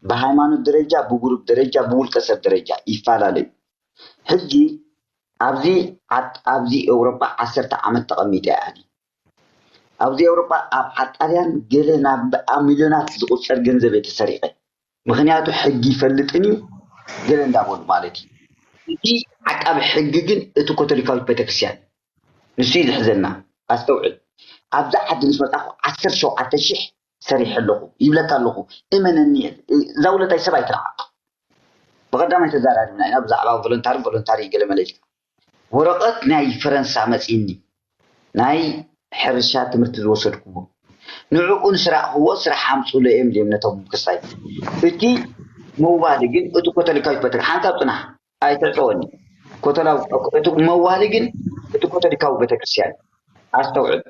ብሃይማኖት ደረጃ ብጉሩፕ ደረጃ ብውልቀ ሰብ ደረጃ ይፈላለ እዩ። ሕጂ ኣብዚ ዓድ- ኣብዚ ኤውሮጳ ዓሰርተ ዓመት ተቐሚጠ እየ ኣነ። ኣብዚ ኤውሮጳ ኣብ ዓጣልያን ገለ ናብ ኣብ ሚልዮናት ዝቑጸር ገንዘብ እየ ተሰሪቐ። ምኽንያቱ ሕጊ ይፈልጥን እዩ ገለ እንዳበሉ ማለት እዩ። እቲ ዓቃቢ ሕጊ ግን እቲ ኮቶሊካዊት ቤተክርስትያን ንሱ እዩ ዝሕዘና። ኣስተውዕል፣ ኣብዚ ዓዲ ምስ መጻኹ ዓሰርተ ሸውዓተ ሽሕ ሰሪሐ ኣለኹ ይብለካ ኣለኹ። እመነኒ፣ እዛ ውለታይ ሰብ ኣይትርዓቕ። ብቐዳማይ ተዛራሪብና ኢና ብዛዕባ ቮለንታሪ ቮለንታሪ ገለ መለ ኢልካ። ወረቐት ናይ ፈረንሳ መጺኒ ናይ ሕርሻ ትምህርቲ ዝወሰድክዎ ንዕኡ ንስራቕክዎ ስራሕ ኣምፅሉ እዮም ድዮም ነቶም ክሳይ እቲ መዋሊ ግን እቲ ኮቶሊካዊት ቤተክርስትያን ሓንሳብ ፅናሕ ኣይተዕፀወኒ ኮቶላዊ እቲ መዋሊ ግን እቲ ኮቶሊካዊ ቤተክርስትያን ኣስተውዕል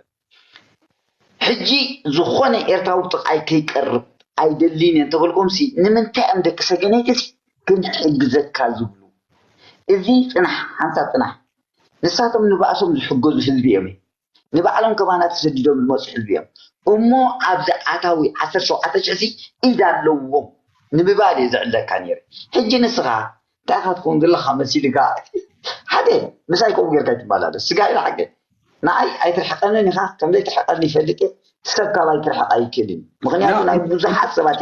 ሕጂ ዝኾነ ኤርትራዊ ጥቓይ ከይቀርብ ኣይደልን እየ እንተበልኩም ሲ ንምንታይ እዮም ደቂ ሰገነይቲ ሲ ክንሕግዘካ ዝብሉ እዚ ፅናሕ ሓንሳብ ፅናሕ ንሳቶም ንባእሶም ዝሕገዙ ህዝቢ እዮም ንባዕሎም ከማና ተሰዲዶም ዝመፁ ህዝቢ እዮም እሞ ኣብዚ ኣታዊ ዓሰርተ ሸውዓተ ሽሕ ሲ ኢድ ኣለዎም ንምባል እየ ዝዕለካ ነይረ ሕጂ ንስኻ እንታይ ኢኻ ትኸውን ዘለኻ መሲልካ ሓደ ምሳይ ከምኡ ጌርካ ይትመላለስ ስጋ ኢላ ሓቂ ንዓይ ኣይትርሕቐንን ኢኻ ከም ዘይትርሕቐኒ ይፈልጥ እየ ሰብ ካባይ ክርሕቕ ኣይክእልን ምኽንያቱ ናይ ብዙሓት ሰባት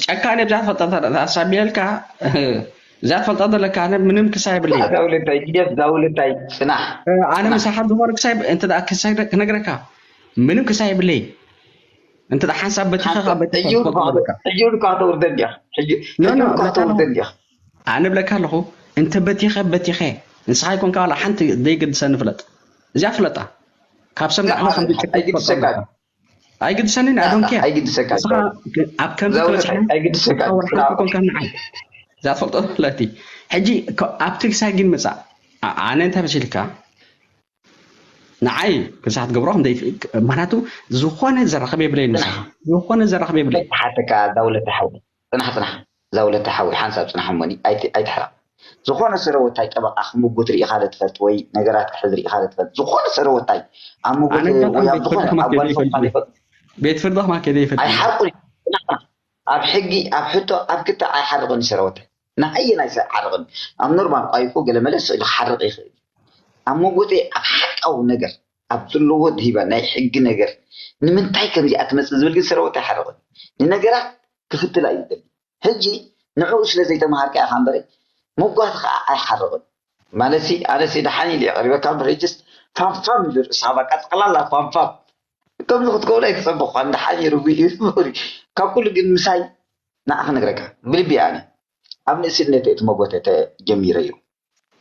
ጨካን እዛ ትፈልጣ ሳቢለልካ እዛ ትፈልጣ ዘለካ ኣነ ምንም ክሳይ የብለይ ዛውለታይ ግደፍ ዛውለታይ ፅናሕ ኣነ ምሳሓት ዝኾነ ክሳይ እንተ ክሳይ ክነግረካ ምንም ክሳይ የብለይ እንተ ሓንሳብ በቲኸ ካብ በቲኸ ሕጂ እውን ትፈልጦ ኳ- ኣለካ። ሕጂ እውን ኳ ተውርደኒ ኢኻ። ሕጂ ኖ፣ ሕጂ ኖ፣ እውን ኳ በቃ ተውርደኒ ኢኻ። ኣነ ብለካ ኣለኹ፣ እንተ በቲኸ በቲኸ፣ ንስኻ ይኮንካ ዋላ ሓንቲ ዘይገድሰኒ ፍለጥ። እዚኣ ፍለጣ። ካብ ሰብ ላዕሊ ከም ዝጭከ ኣይግድሰካ። ኣይግድሰንን፣ I don't care። ኣይግድሰካ። ንስኻ ኣብ ከምዚ ዛውነት ትበጽሐ ኣይግድሰካ። ንስኻ ወላ ሓንቲ ኮንካ ንዓይ። እዛ ትፈልጦ ለቲ። ሕጂ ከ-፣ ኣብቲ ክሳይ ግን መጻእ። ኣ-፣ ኣነ እንታይ መሲልካ? ንዓይ ክሳዕ ትገብሮ ከም ዘይፍ-፣ ምኽንያቱ ዝኾነ ዘራኽብ የብለይ ንስኻ። ዝኾነ ዘራኽብ የብለይ። ሓተካ ዛውለት ሓው። ጽናሕ፣ ጽናሕ። ዛውለት ሓው፣ ሓንሳብ ጽናሕ እሞኒ። ኣይት-፣ ኣይትሕረቕ። ዝኾነ ሰረወታይ ጠበቃ ክምጉት ርኢኻ ዶ ትፈልጥ ወይ ነገራት ክሕዝ ርኢኻ ዶ ትፈልጥ? ዝኾነ ሰረወታይ ኣብ ምጉት ኣነ ኣጋጣሚ ወይ ኣብ ቤት ዝኾነ ፍርዲ ከማ ኣብ ከይደ ጓል ሰብካ ይፈልጥ። ዘይፈልጥ ቤት ፍርዲ ከማ ከይደ ይፈልጥ። ኣይሓርቁን። ጽናሕ፣ ጽናሕ። ኣብ ሕጊ፣ ኣብ ሕቶ፣ ኣብ ክታ ኣይሓርቕን ሰረወታይ። ንዓየ ናይ ሰብ ሓርቕን። ኣብ ኖርማል ቋይቁ ገለ መለ ስእሊ ክሓርቕ ይኽእል። ኣብ መጎተ ኣብ ሓቃዊ ነገር፣ ኣብ ዘለዎ ድሂባ ናይ ሕጊ ነገር ንምንታይ ከምዚኣ ትመጽእ ዝብል ግን ሰረወታይ ኣይሓርቕን። ንነገራት ክፍትላ እዩ ዝደሊ። ሕጂ ንዕኡ ስለ ዘይተምሃርካ ኢኻ እምበር መጓት ኸዓ ኣይሓርቕን። ማለትሲ ኣነሲ ደሓን ኢለ እየ ቀሪበካ እምበር ሕጅስ ፋምፋም ኢሉ ርእስኻ በቃ ጠቕላላ ፋምፋም። ከምዚ ክትከውን ኣይትጸበኳን። ደሓን እዩ ርጉእ እዩ። ካብ ኩሉ ግን ምሳይ ንዓ ክነግረካ ብልቢ ኣነ ኣብ ንእስነት እቲ መጎተ ተጀሚረዮ።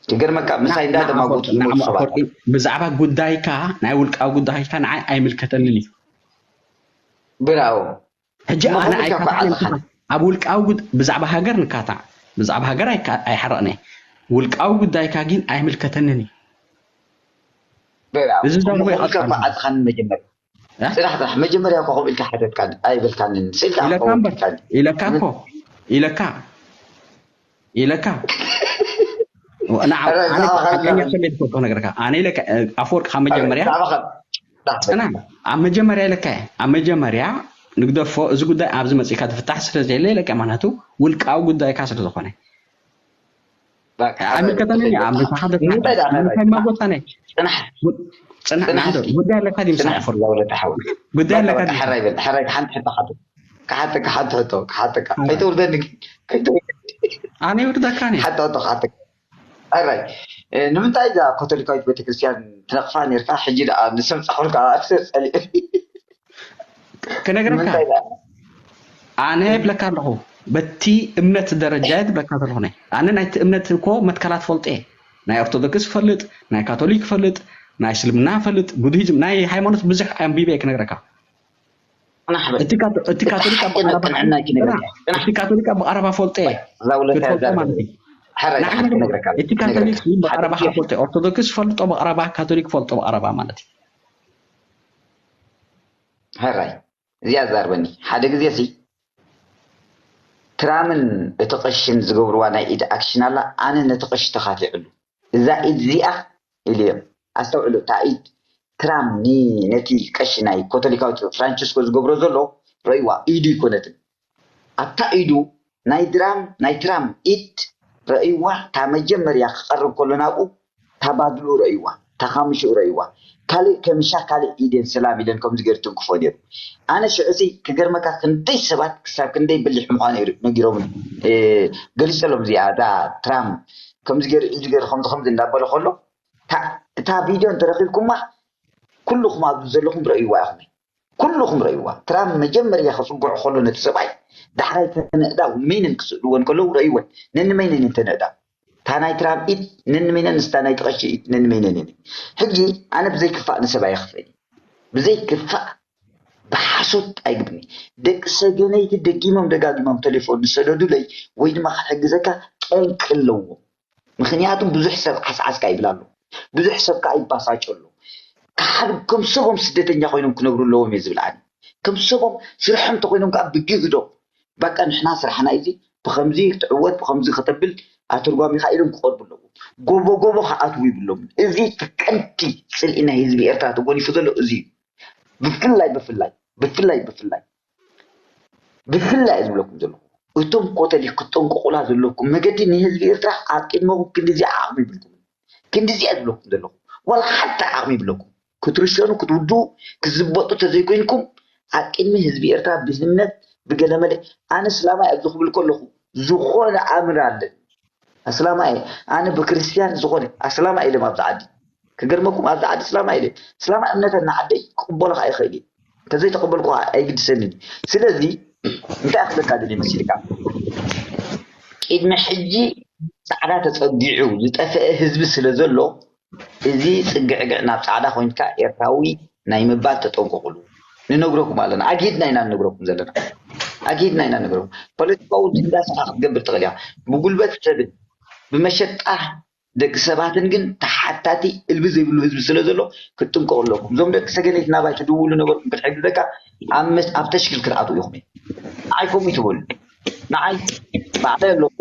ክገርመካ ምሳይ እንዳተማጎቱ ዝመፁ ሰባት ኣሉ። ብዛዕባ ጉዳይካ ናይ ውልቃዊ ጉዳይካ ንዓይ ኣይምልከተንን እዩ። ብራው ሕጂ ኣነ ኣይካታዕን። ኣብ ውልቃዊ ጉድ ብዛዕባ ሃገር ንካታዕ ብዛዕባ ሃገር ኣይሓረቕነ። ውልቃዊ ጉዳይካ ግን ኣይምልከተንን እዩ። ብራው እዚ ዛዕባ እሞ ይቐጥል። ከፋ ዓፅኻኒ መጀመርያ ጽናሕ ጽናሕ መጀመርያ እኮ ከምኡ ኢልካ ሓተትካኒ ኣይበልካንን ስኢልካ ኢለካ ከምኡ እምበር ኢልካኒ ኢለካ እኮ ኢለካ ኢለካ ንዓ- ኧረ፣ ኣነ ብዛዕባ ሓቀኛ ካልእ ሰብ እየ ዝፈልጦ ነገርካ ኣነ ኢለካ ኣፈወርቂ ካብ መጀመርያ ብዛዕባ ካልእ ጽና ኣብ መጀመርያ ኢለካ እየ ኣብ መጀመርያ ንግደፎ እዚ ጉዳይ ኣብዚ መፅእካ ዝፍታሕ ስለ ዘየለ ኢለካ ምክንያቱ ውልቃዊ ጉዳይካ ስለ ዝኾነ በቃ፣ ኣይምልከተንን እዩ ኣብ ምሳኻ እንታይ ደኣ ምሳይ ነገር? ማጎታነ ጽናሕ ጽና ጽናሕ ናንዶ እስኪ። ጉዳይ ኣለካ ድዩ ምሳይ ጽናሕ ኣፈወርቂ ዛውለ ተሓወል ጉዳይ ኣለካ በቃ፣ ድዩ ሕራይ በል ሕራይ ሓንቲ ሕቶ ሓቶ ክሓተካ ሓንቲ ሕቶ ክሓተካ ሓንቲ። ከይተውርደኒ ከይተውርደኒ ኣነ ይውርደካ ነ ሓንቲ ሕቶ ክሓተካ ሕራይ እ፣ ንምንታይ እዛ ካቶሊካዊት ቤተክርስትያን ትነቕፋ ነርካ ሕጂ ደኣ ንሰምጻኹልካ ጸሊእ ክነግረካ ንምንታይ ደኣ ኣነ ይብለካ ኣለኹ በቲ እምነት ደረጃ ይብለካ ዘለኹ ናይ ኣነ ናይቲ እምነት እኮ መትከላት ፈልጠ ናይ ኦርቶዶክስ ፈልጥ ናይ ካቶሊክ ፈልጥ ናይ እስልምና ፈልጥ ቡድሂዝም ናይ ሃይማኖት ብዙሕ ኣንቢበ ክነግረካ ጽናሕ በል እቲ ካቶ- እቲ ካቶሊክ ኣብ ሓቂ ብቐረባ ጥንዕና ይክነግረካ ጽናሕ እቲ ካቶሊክ ኣብ ብቐረባ ፈልጠ ዛውለታ ክትፈልጦ ዛርበኒ ማለት እዩ ሕራይ ንዓይ ክነግረካ ክነግረካ እቲ ካቶሊክ ክነግረካ ብቐረባ ሓደ ፈልጠ ኦርቶዶክስ ፈልጦ ብቐረባ ካቶሊክ ፈልጦ ብቐረባ ማለት እዩ ሕራይ እዚኣ ዛርበኒ ሓደ ግዜ ሲ ትራምን እቲ ቀሽን ዝገብርዋ ናይ ኢድ ኣክሽን ኣላ ኣነ ነቲ ቀሺ ተኻቲዕሉ እዛ ኢድ እዚኣ ኢልዮ ኣስተውዕሉ እታ ኢድ ትራም ኒ ነቲ ቀሺ ናይ ኮቶሊካዊ ፍራንቸስኮ ዝገብሮ ዘሎ ረእይዋ ኢዱ ይኮነትን ኣብታ ኢዱ ናይ ድራም ናይ ትራም ኢድ ረእይዋ እታ መጀመርያ ክቐርብ ከሎ ናብኡ እታ ባድልኡ ረእይዋ እታ ካምሽኡ ረእይዋ ካልእ ከሚሻ ካልእ ኢደን ሰላም ኢለን ከምዚ ገይሩ ትንክፎ ነይሩ ኣነ ሽዑ ሲ ክገርመካ ክንደይ ሰባት ክሳብ ክንደይ በሊሕ ምዃኑ ነጊሮም ገሊፀሎም እዚኣ እዛ ትራም ከምዚ ገይሩ ኢዱ ገይሩ ከምዚ ከምዚ እንዳበለ ከሎ እታ ቪድዮ እንተረኺብኩማ ኩልኹም ኣብዚ ዘለኹም ረእይዋ ኢኹም ኩልኹም ረእይዋ ትራም መጀመርያ ክፅግዑ ከሎ ነቲ ሰብኣይ ዳሕራይ ተነእዳ ሜንን ክስእልዎ እንከለዉ ረእይወን ነንመይነን እየን ተነእዳ እታ ናይ ትራም ኢድ ነንመይነን ንስታ ናይ ተቐሺ ኢድ ነንመይነን እየን ሕጂ ኣነ ብዘይክፋእ ንሰብ ኣይኽፍእን ብዘይክፋእ ብሓሶት ኣይግብኒ ደቂ ሰገነይቲ ደጊሞም ደጋጊሞም ቴሌፎን ዝሰደዱለይ ወይ ድማ ክሕግዘካ ጠንቂ ኣለዎ ምኽንያቱ ብዙሕ ሰብ ዓስዓስካ ይብል ኣሎ ብዙሕ ሰብ ከዓ ይባሳጭ ኣሎ ካብ ከም ሰቦም ስደተኛ ኮይኖም ክነብሩ ኣለዎም እየ ዝብል ኣነ ከም ሰቦም ስርሖም እንተኮይኖም ከዓ ብግህዶም በቃ ንሕና ስራሕና እዚ ብከምዚ ትዕወት ብከምዚ ከተብል ኣተርጓሚካ ኢሎም ክቀርቡ ኣለዎም ጎቦ ጎቦ ክኣትዉ ይብሎም እዚ ቀንቲ ፅልኢ ናይ ህዝቢ ኤርትራ ተጎኒፉ ዘሎ እዚ እዩ ብፍላይ ብፍላይ ብፍላይ ብፍላይ ብፍላይ እየ ዝብለኩም ዘለኹ እቶም ኮተሊክ ክትጠንቀቁላ ዘለኩም መገዲ ንህዝቢ ኤርትራ ኣብ ቅድመኩም ክንዲዚኣ ዓቕሚ ይብልኩም ክንዲዚኣ ዝብለኩም ዘለኹ ዋላ ሓንቲ ዓቕሚ ይብለኩም ክትርሸኑ ክትውድኡ ክትዝበጡ ተዘይኮይንኩም ኣብ ቅድሚ ህዝቢ ኤርትራ ብእምነት ብገለመለ ኣነ ስላማይ ኣብዚ ክብል ከለኹ ዝኾነ ኣምር ኣለን ኣስላማይ ኣነ ብክርስትያን ዝኾነ ኣስላማይ ኢለም ኣብዚ ዓዲ ክገርመኩም ኣብዚ ዓዲ እስላማይ ኢለ እስላማይ እምነተና ዓደይ ክቕበሎ ከዓ ይኽእል እዩ ተዘይተቐበልኩ ኣይግድሰንን። ስለዚ እንታይ ክብለካ ደልየ መሲልካ፣ ቅድሚ ሕጂ ጻዕዳ ተጸጊዑ ዝጠፍአ ህዝቢ ስለ ዘሎ፣ እዚ ጽግዕግዕ ናብ ጻዕዳ ኮይንካ ኤርትራዊ ናይ ምባል ተጠንቀቑሉ። ንነግረኩም ኣለና፣ ኣግሂድና ኢና ንነግረኩም ዘለና፣ ኣግሂድና ኢና ንነግረኩም። ፖለቲካዊ ድንዳስ ክትገብር ትኽእል ኢኻ፣ ብጉልበት ሰብን ብመሸጣ ደቂ ሰባትን ግን ተሓታቲ እልቢ ዘይብሉ ህዝቢ ስለ ዘሎ ክትጥንቀቑ ኣለኩም። እዞም ደቂ ሰገነይቲ ናባይ ትድውሉ ነበርኩም ክትሕግዘካ ኣብ መስ- ኣብ ተሽክል ክትኣትዉ ኢኹም። ንዓይ ከምኡ ይትበሉ። ንዓይ ባዕለ ኣለኹ፣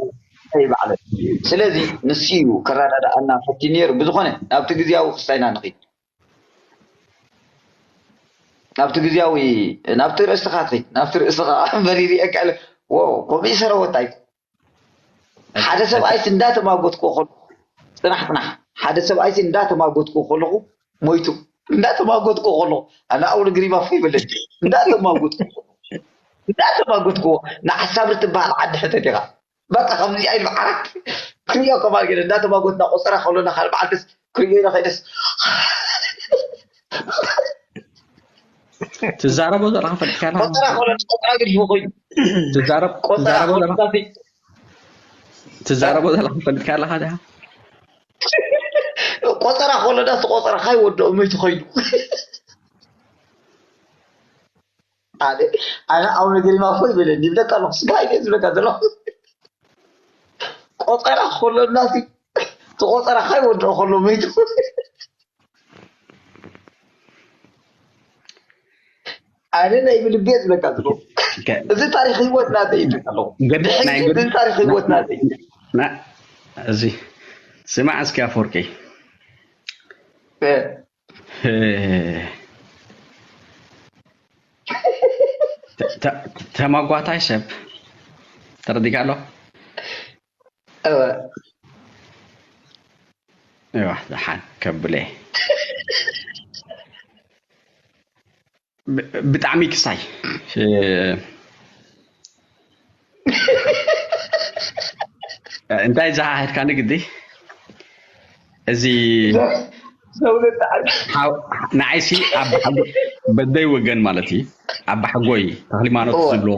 ንዓይ ባዕለ። ስለዚ ንሱ እዩ ከረዳድኣና ፈቲኑ ነይሩ። ብዝኾነ ናብቲ ግዝያዊ ክስታይና ንኺድ። ናብቲ ግዝያዊ ናብቲ ርእስኻ ትኺድ፣ ናብቲ ርእስኻ መሪር እየ ካለ። ዎ፣ ከምኡ ይሰረወት ኣይኮ ሓደ ሰብኣይስ እንዳተማጎትኩ ከለኹ፣ ጽናሕ ጽናሕ፣ ሓደ ሰብኣይስ እንዳተማጎትኩ ከለኹ ሞይቱ፣ እንዳተማጎትኩ ከለኹ ኣነ ኣውሎ ግሪማ ፎይ በለኒ። እንዳተማጎትኩ እንዳተማጎትኩዎ ንሓሳብ ትበሃል ዓዲ ሕተት ኢኻ። በቃ ከምዚ ኣይሉ ዓራት ክሪኦ ከማል ገለ እንዳተማጎትና ቆጸራ ከሎና ካልእ መዓልትስ ክሪኦ ኢለ ከይደስ ትዛረቦ ዘለኻ ፈልጥካ ኢኻ። ቆጸራ ከሎና ቆጸራ ገዲፉ ኮይኑ ትዛረብ ቆጸራ ትዛረቦ ዘለኻ ከሎና ትዛረቦ ዘለኻ ፈልጥካ ኣለኻ ዲኻ? ቆጸራ ከሎና እቲ ቆጸራ ካይወደኦ መይቱ ኮይኑ ኣነ ኣነ ኣብ ነገር ማፎ ይበለኒ ይብለካ ኣለኹ። ስጋ ኢለ ዝብለካ ዘለኹ ቆጸራ ከሎና እቲ ቆጸራ ካይወደኦ ከሎ መይቱ ኣነ ናይ ብልቤ ዝብለካ ዘለኹ። እዚ ታሪክ ህይወት ናተይ ይብለካ ኣለኹ። ገድሊ ናይ ገድሊ እዚ ታሪክ ህይወት ናተይ ና- እዚ ስማዕ እስኪ ኣፈወርቂ እ፣ እ፣ ተ- ተ- ተማጓታይ ሰብ ተረዲካ ኣሎ እወ። እዋ ደሓን ከብለ ብ- ብጣዕሚ ክሳይ እ፣ እንታይ ዝሃህድካኒ ግዲ እዚ ሰውነት ዓቢ ሓው- ንዓይሲ ኣባሓጎ በደይ ወገን ማለት እዩ ኣባሓጎይ ተክሊማኖት እወ። ዝብሎ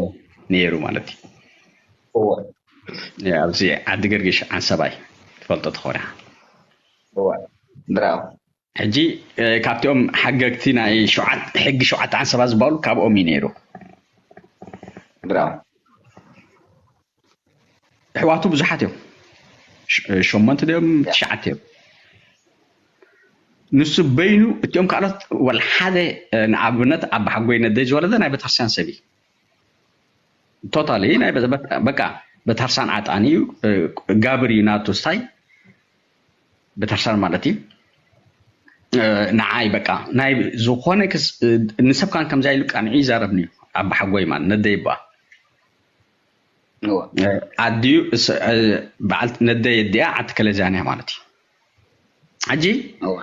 ነይሩ ማለት እዩ እወ። ኣብዚ ዓዲ ገርግሽ ዓንሰባይ ትፈልጦ ተኾነ እወ። ብራው ሕጂ እ፣ ካብቲኦም ሓገግቲ ናይ ሸውዓት- ሕጊ ሸውዓተ ዓንሰባ ዝበሃሉ ካብኦም እዩ ነይሩ ብራው ኣሕዋቱ ብዙሓት እዮም ሸ- ሸሞንተ ድዮም ትሽዓተ እዮም ንሱ በይኑ እቲኦም ካልኦት ወላ ሓደ እ፣ ንኣብነት ኣባሓጎይ ነደይ ዝበለዘ ናይ ቤተክርስትያን ሰብ እዩ ቶታሊ ናይ በ- በ- በቃ ቤተክርስትያን ዓጣን እዩ እ፣ ጋብር እዩ ናቱ ስታይ ቤተክርስትያን ማለት እዩ እ፣ ንዓይ በቃ ናይ ዝኾነ ክስ እ፣ ንሰብ ካን ከምዚ ኢሉ ቃንዒ ይዛረብኒ እዩ ኣባሓጎይ ማለት ነደይ ይባ እወ። ኣድዩ እስ- እ፣ በዓልቲ ነደይ ኣዲኣ ዓዲ ከለጃን እያ ማለት እዩ ሕጂ እወ።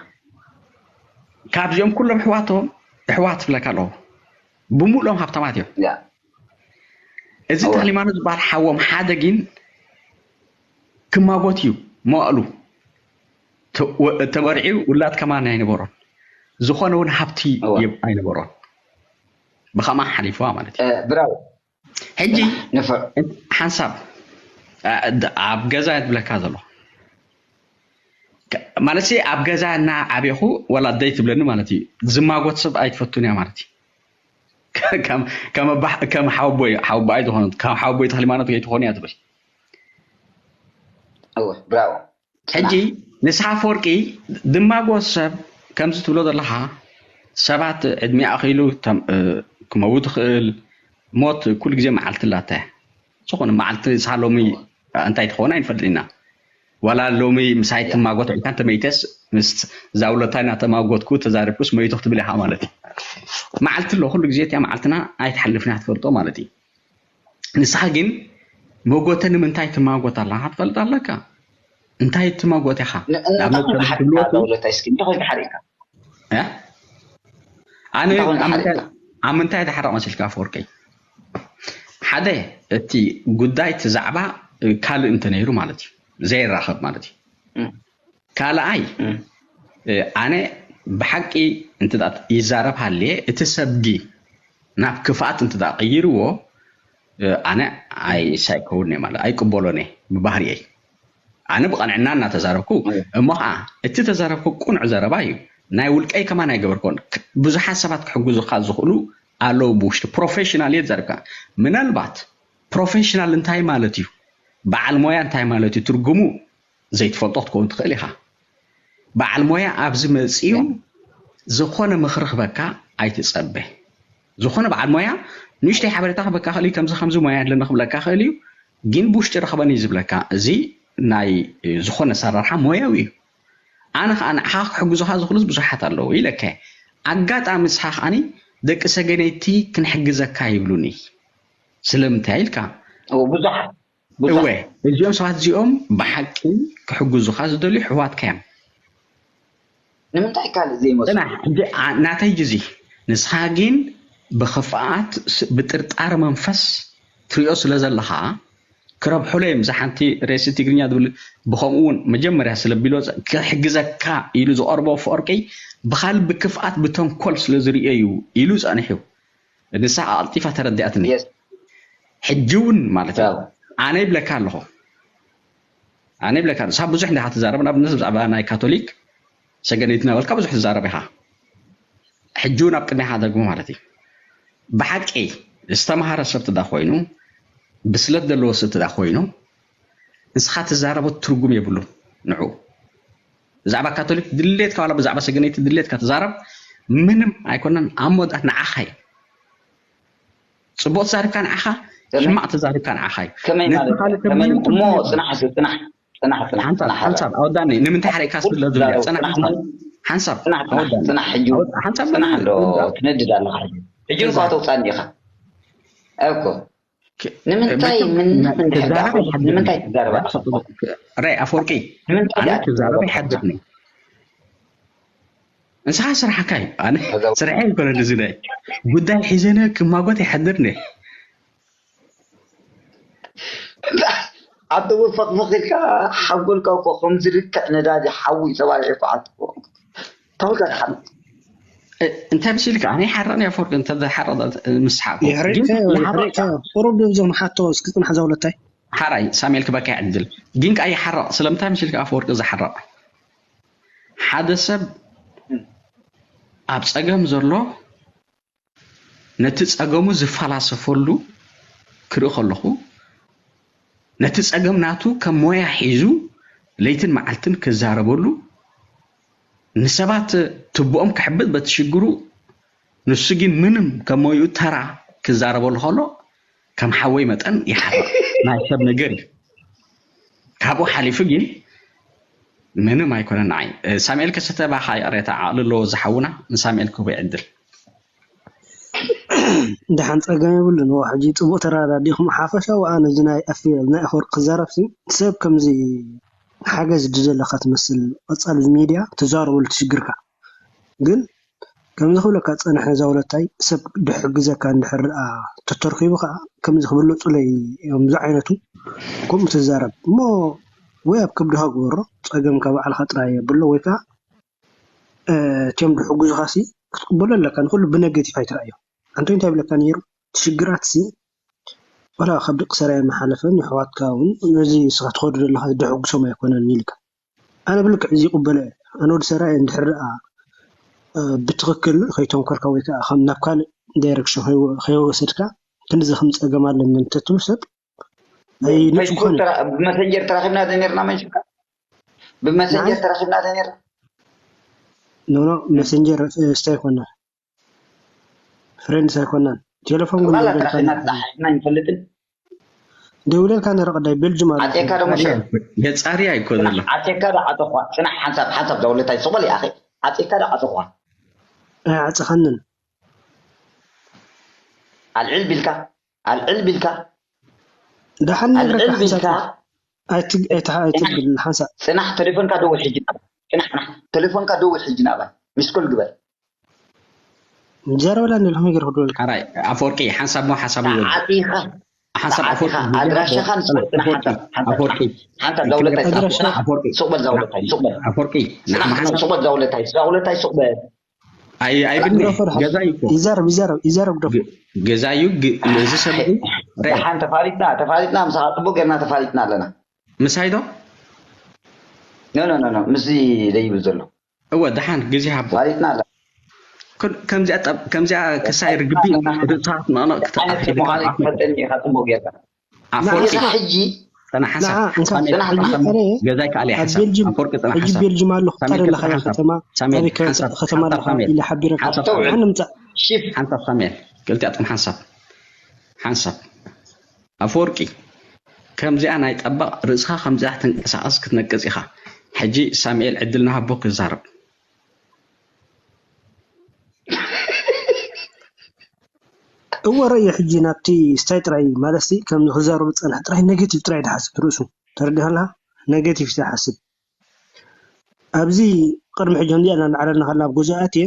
ካብዚኦም ኩሎም ኣሕዋቶም ኣሕዋት ትብለካ ኣለዉ ብምሉኦም ሃብታማት እዮም ያ እዚ እወ። ተክሊማኖት ዝበሃል ሓዎም ሓደ ግን ክማጎት እዩ መዋእሉ ተ- ወ- ተመርዒው ውላድ ከማን ኣይነበሮን ዝኾነ እውን ሃብቲ እወ። የብ- ኣይነበሮን ብኸማ ሓሊፍዋ ማለት እዩ እ፣ ብራው ሕጂ ንፈር ሓንሳብ እ፣ ድ- ኣብ ገዛ እየ ትብለካ ዘሎ ከ- ማለት ሲ ኣብ ገዛ እና ዓቤኹ ወላ ደይ ትብለኒ ማለት እዩ ዝማጎት ሰብ ኣይትፈቱን እያ ማለት እዩ ከም- ከም ኣባ- ከም ሓወቦይ ሓወቦኣይ ዝኾነት ከም ሓወቦይ ተክሊማኖት ከይትኾኑ እያ ትብል እወ ብራው ሕጂ ንስኻ ኣፈወርቂ ድማጎት ሰብ ከምዚ ትብሎ ዘለኻ ሰባት ዕድሜ ኣኺሉ ተም- እ፣ ክመውት ይኽእል ሞት ኩሉ ግዜ መዓልቲ ላታ እያ ዝኾነ መዓልቲ ንስኻ ሎሚ እንታይ ትኸውን ኣይንፈልጥን ኢና ዋላ ሎሚ ምሳይ ትማጎት ኢልካ እንተመይተስ ምስ ዛውለታይ እናተማጎትኩ ተዛሪብኩስ መይቱ ክትብል ኢኻ ማለት እዩ መዓልቲ ኣሎ ኩሉ ግዜ እቲያ መዓልትና ኣይትሓልፍና ትፈልጦ ማለት እዩ ንስኻ ግን መጎተ ንምንታይ ትማጎት ኣለኻ ትፈልጥ ኣለካ እንታይ ትማጎት ኢኻ ንኣብነት ከም ዝብልዎ ዛውለታይ እስኪ እንታይ ኮይኑ ሓሪቕካ እ? ኣነ እንታይ ኮይኑ ኣብ ምንታይ- ሓሪቕካ ኣብ ምንታይ ዝሓረቕ መሲልካ ኣፈወርቀይ ሓደ እቲ ጉዳይ እቲ ዛዕባ ካልእ እንተነይሩ ማለት እዩ ዘይራኸብ ማለት እዩ እም፣ ካልኣይ እም፣ እ፣ ኣነ ብሓቂ እንተ ይዛረብ ሃልየ እቲ ሰብ ጊ ናብ ክፍኣት እንተ ደኣ ቀይርዎ፣ እ፣ ኣነ ኣይሳይከውን እየ ማለት ኣይቅበሎን እየ ብባህሪየይ። ኣነ ብቐንዕና እናተዛረብኩ እሞ ኸዓ እቲ ተዛረብኩ ቅኑዕ ዘረባ እዩ። ናይ ውልቀይ ከማን ኣይገበርኩን። ክ-፣ ብዙሓት ሰባት ክሕግዙኻ ዝኽእሉ ኣለዉ ብውሽጢ። ፕሮፌሽናል እየ ዝዛረብካ። ምናልባት ፕሮፌሽናል እንታይ ማለት እዩ፣ በዓል ሞያ እንታይ ማለት እዩ ትርጉሙ ዘይትፈልጦ ክትከውን ትኽእል ኢኻ። በዓል ሞያ ኣብዚ መጺኡ ዝኾነ ምኽሪ ክበካ ኣይትጸበ። ዝኾነ በዓል ሞያ ንእሽተይ ሓበሬታ ክበካ ክእል እዩ፣ ከምዚ ከምዚ ሞያ ኣለኒ ክብለካ ክእል እዩ፣ ግን ብውሽጢ ርኸበኒ እዩ ዝብለካ። እዚ ናይ ዝኾነ ኣሰራርሓ ሞያዊ እዩ። ኣነ ኸዓ ንዓኻ ክሕግዙኻ ዝኽእሉስ ብዙሓት ኣለዉ ኢለካ እየ። ኣጋጣሚ ንስኻ ኸዓኒ ደቂ ሰገነይቲ ክንሕግዘካ ይብሉኒ። ስለምንታይ ኢልካ? እዎ፣ ብዙሓት፣ ብዙሓት። እወ፣ እዚኦም ሰባት እዚኦም ብሓቂ ክሕግዙኻ ዝደልዩ ኣሕዋትካ እዮም። ንምንታይ ካልእ ዘይመስሉ? ጽናሕ፣ ሕጂ ኣ-፣ ናተይ ግዜ። ንስኻ ግን ብኽፍኣት ስ-፣ ብጥርጣረ መንፈስ ትሪኦ ስለ ዘለኻ፣ ክረብሑለይ እዮም። እዛ ሓንቲ ርእሲ ትግርኛ ዝብል ብኸምኡ እውን መጀመርያ ስለ ቢሎ ዘ-፣ ክሕግዘካ ኢሉ ዝቐርቦ ፍቕርቂ ብኻል ብክፍኣት ብተንኮል ስለ ዝርእዮ እዩ ኢሉ ጸኒሑ። ንሳ ኣቕልጢፋ ተረዲኣትኒ። የስ ሕጂ እውን ማለት እዩ። ያው ኣነ ይብለካ ኣለኹ። ኣነ ይብለካ ኣለኹ። ንሳ ብዙሕ እንዲኻ ትዛረብ፣ ንኣብነት ብዛዕባ ናይ ካቶሊክ ሰገነይቲ እናበልካ ብዙሕ ትዛረብ ኢኻ። ሕጂ እውን ኣብ ቅድሚኻ ደግሞ ማለት እዩ። ብሓቂ ዝተምሃረ ሰብ ትዳ ኮይኑ፣ ብስለት ዘለዎ ሰብ ትዳ ኮይኑ፣ ንስኻ ትዛረቦ ትርጉም የብሉን ንዑ። ብዛዕባ ካቶሊክ ድሌትካ ዋላ ብዛዕባ ሰገነይቲ ድሌትካ ትዛረብ፣ ምንም ኣይኮነን። ኣብ መወዳእታ ንዓኻ እዩ። ጽቡቕ ተዛሪብካ ንዓኻ፣ ከመይ? ሕማቕ ተዛሪብካ ንዓኻ እዩ። ከመይ ነቲ ማለት? ካልእ ሰብ ከመይ? ምንም እሞ ትርጉም የብሉን። ጽናሕ፣ ጽናሕ፣ ጽናሕ፣ ጽናሕ፣ ሓንሳብ፣ ጽናሕ፣ ሓንሳብ፣ ኣወዳኒ፣ ንምንታይ ሓረይ ካስ ስለ ዝብልካ፣ ጽናሕ፣ ጽናሕ፣ ጽናሕ፣ ሓንሳብ፣ ጽናሕ፣ ጽናሕ፣ ኣወዳኒ። ጽናሕ፣ ሕጂ እውን ኣወ-፣ ሓንሳብ ጽናሕ ምንም ኣሎ፣ ውዳብ። ትነድድ ኣለኻ ሕጂ። ሕጂ እንኳ እዛ ተውጻኒ ኢኻ። እኮ ክ-፣ ንምንታይ መቸም ምን-፣ ነ-፣ ምን ክዛረብ ትሕግኣ? ይሓድርኒ። ንምንታይ ትዛረብ ኣለኻ? ራይ ኣፈወርቂ፣ ንምንታይ ኣነ ደኣ ክዛረብ ትዛረብ ኣለኻ? ይሓድርኒ። ንስኻ ስራሕካ እዩ። ኣነ ተዛው- ስራሐይ ኣይኮነን እዚ ናይ ጉዳይ ሒዘነ ክማጎት ይሓድርኒ። ኣቶ ፈኽፈኽ ኢልካ ሓንጎልካ እኮ ከምዚ ልክዕ ነዳዲ ሓዊ ተባሊዑ እኮ ኣትኮ። ተውካ ትሓርቕ። እ፣ እንታይ መሲልካ? ኣነ ይሓርቕ ናይ ኣፈወርቂ እንተ ዝሓርቕ ምስ ሓቁ። ግን የሕሪቅካዮ ይሓርቕ የሕሪቅካዮ ቁሩብ ዶ እዞም ሓቶ እስኪ ጽናሕ ዛውለታይ ሓራይ ሳሜል ክበካ ይዕድል። ግን ከኣ ይሓርቕ። ስለምንታይ መሲልካ ኣፈወርቂ ዝሓርቕ? ሓደ ሰብ ኣብ ጸገም ዘሎ ነቲ ጸገሙ ዝፈላሰፈሉ ክርኢ ከለኹ፣ ነቲ ጸገም ናቱ ከም ሞያ ሒዙ ለይትን መዓልትን ክዛረበሉ፣ ንሰባት ትብኦም ከሕብጥ በቲ ሽግሩ፣ ንሱ ግን ምንም ከም ሞይኡ ተራ ክዛረበሉ ከሎ፣ ከም ሓወይ መጠን ይሓርቕ። ናይ ሰብ ነገር እዩ። ካብኡ ሓሊፉ ግን ምንም ኣይኮነን ንዓይ። እ፣ ሳሙኤል ከሰተ ባኻ ይቕሬታ፣ ዓቕሊ ኣለዎ ዝሓውና፣ ንሳሙኤል ክህቦ ይዕድል። ደሓን ጸገም የብሉን። እዋ ሕጂ ጽቡቕ ተረዳዲእኹም። ሓፈሻዊ ኣነ እዚ ናይ ኣፍ-፣ ናይ ኣፈወርቂ ክዛረብ ሲ ሰብ ከምዚ ሓገዝ ዝደለካ ትመስል ቀጻሊ እዚ ሚድያ ትዛረበሉ ትሽግርካ። ግን ከምዚ ክብለካ ጸንሐ እዛ ወለታይ ሰብ ድሕግዘካ እንድሕር ደኣ ተተርኪቡ ከኣ ከምዚ ክብለጹለይ እዮም እዚ ዓይነቱ ከምኡ ትዛረብ እሞ ወይ ኣብ ከብድኻ ግበሮ ጸገምካ ባዕልኻ ጥራይ የብሎ ወይ ከኣ እቲኦም ድሕግዙኻሲ ክትቅበሎ ኣለካ። ንኹሉ ብነጌቲቭ ኣይትርኣዮ። ኣንቶኒ እንታይ ይብለካ ነይሩ? እቲ ሽግራት ሲ ዋላ ካብ ደቂ ሰራየ መሓለፈን የሕዋትካ እውን ነዚ ንስኻ ትኸዱ ዘለኻ ድሕግሶም ኣይኮነን ኢልካ። ኣነ ብልክዕ እዚ ይቕበሎ እየ። ኣነ ወዲ ሰራየ እንድሕር ደኣ ብትኽክል ከይተንኮልካ ወይ ከዓ ከም ናብ ካልእ ዳይረክሽን ከይወሰድካ ክንዚ ከም ፀገም ኣለኒ እንተትብል ሰብ ኣይንፁ ብመሰንጀር ተራኺብና ዶ ነርና መንሽካ? ብመሰንጀር ተራኺብና ዶ ነርና? ኖኖ መሰንጀር ስታይ ኮና ፍሬንድስ ኣይኮናን። ቴሌፎን ግን ዋላ ደውለልካ ተራኺብና ነይረ። ተጻሓሕፍና ኣይንፈልጥን። ደውለልካ ነረ ቀዳይ ቤልጅም ኣሎ። ዓጤካ ዶ መሸ? የጻሪ ኣይኮ ዘሎ። ዓጤካ ዶ ዓጠኳ? ጽናሕ ሓንሳብ ሓንሳብ ዛውለታይ ስቕ በል ይኣኺ። ዓጤካ ዶ ዓጠኳ? ኣይዓጸኻንን። ኣልዕል ቢልካ ኣልዕል ቢልካ ደሓን ነግረካ ኣልዕል ሓንሳብ ቢልካ ኣይትግ- ኣይትሓ- ኣይትብል ሓንሳብ ጽናሕ ቴሌፎንካ ደውል ሕጂ ናባይ። ጽናሕ ጽናሕ ቴሌፎንካ ደውል ሕጂ ናባይ። ሚስኮል ግበር። ዘረበላ እንደ ለኹም ይገርኩ ደወልካ ሓራይ ኣፈወርቂ ሓንሳብ ሞ ሓሳብ ይወድ ዓጢኻ ሓንሳብ ኣፈወርቂ ዓጢኻ ኣድራሻኻ ንስብ ጽናሕ ሓንሳብ ሓንሳብ ኣፈወርቂ ሓንሳብ ዛውለታይ ኣድራሻ- ጽናሕ ኣፈወርቂ ሱቕ በል ዛውለታይ ሱቕ በል ኣፈወርቂ ጽናሕ ንዓኻ ሓንሳብ ሱቕ በል ዛውለታይ ዛውለታይ ሱቕ በል ኣይ ኣይብልኒ። ግደፎ ደሓን። ገዛዩ እኮ ይዛረብ ይዛረብ ይዛረብ ግደፎ። ገ- ገዛዩ ግ- እዚ ሰብ እዚ ረ- ደሓን ተፋሊጥና ተፋሊጥና ምሳኻ ፅቡቅ ጌርና ተፋሊጥና ኣለና። ምሳይ ዶ ኖ ኖ ኖ ኖ ምስዚ ደይብል ዘሎ እወ ደሓን ግዜ ሃቦ። ተፋሊጥና ኣለና። ኩን- ከምዚኣ ጠብ- ከምዚኣ ክሳይ ርግቢ ርእስኻ ክትነቕነቕ ዓይነት ሰብ ምዃነይ ክትኣኽል ትፈልጠኒ ኢኻ ፅቡቅ ጌርካ። ኣፈወርቂ ንኻ ሕጂ ፅና ሓንሳብ ንዓ እንካ ሳሜል ሕጂ ሓንሳብ ኣነ ገዛይ ከኣል እየ ሓንሳብ ቤልጅም ኣፈወርቂ ፅና ሕጂ ሓንሳብ ቤልጅም ኣለኹ ሳሜል ታደላ ገዛይ ሓንሳብ ከተማ ሳሜል ኣበይ ከ- ሓንሳብ ከተማ ሓንሳብ ኣለኻ ሳሜል ኢለ ሓቢረካ ሓንሳብ ኣስተውዕል። ሳሜል ኣነ ምፃእ ሽፍ ሓንሳብ ሳሜል ክልቲኣትኩም ሓንሳብ ሓንሳብ ኣፈወርቂ ከምዚኣ ናይ ጠባቕ ርእስኻ ከምዚኣ ትንቀሳቐስ ክትነቅጽ ኢኻ። ሕጂ ሳሙኤል ዕድል ንሃቦ ክዛረብ። እወ ረየ ሕጂ ናብቲ ስታይ ጥራይ ማለት ሲ ከም ክዛረቡ ዝፀንሐ ጥራይ ኔጌቲቭ ጥራይ ድሓስብ ርእሱ ተረዲኻ ኣለኻ ኔጌቲቭ ይሓስብ ኣብዚ ቅድሚ ሕጂ ከምዚኣ እናዓለልና ከላ ኣብ ገዛ ኣትየ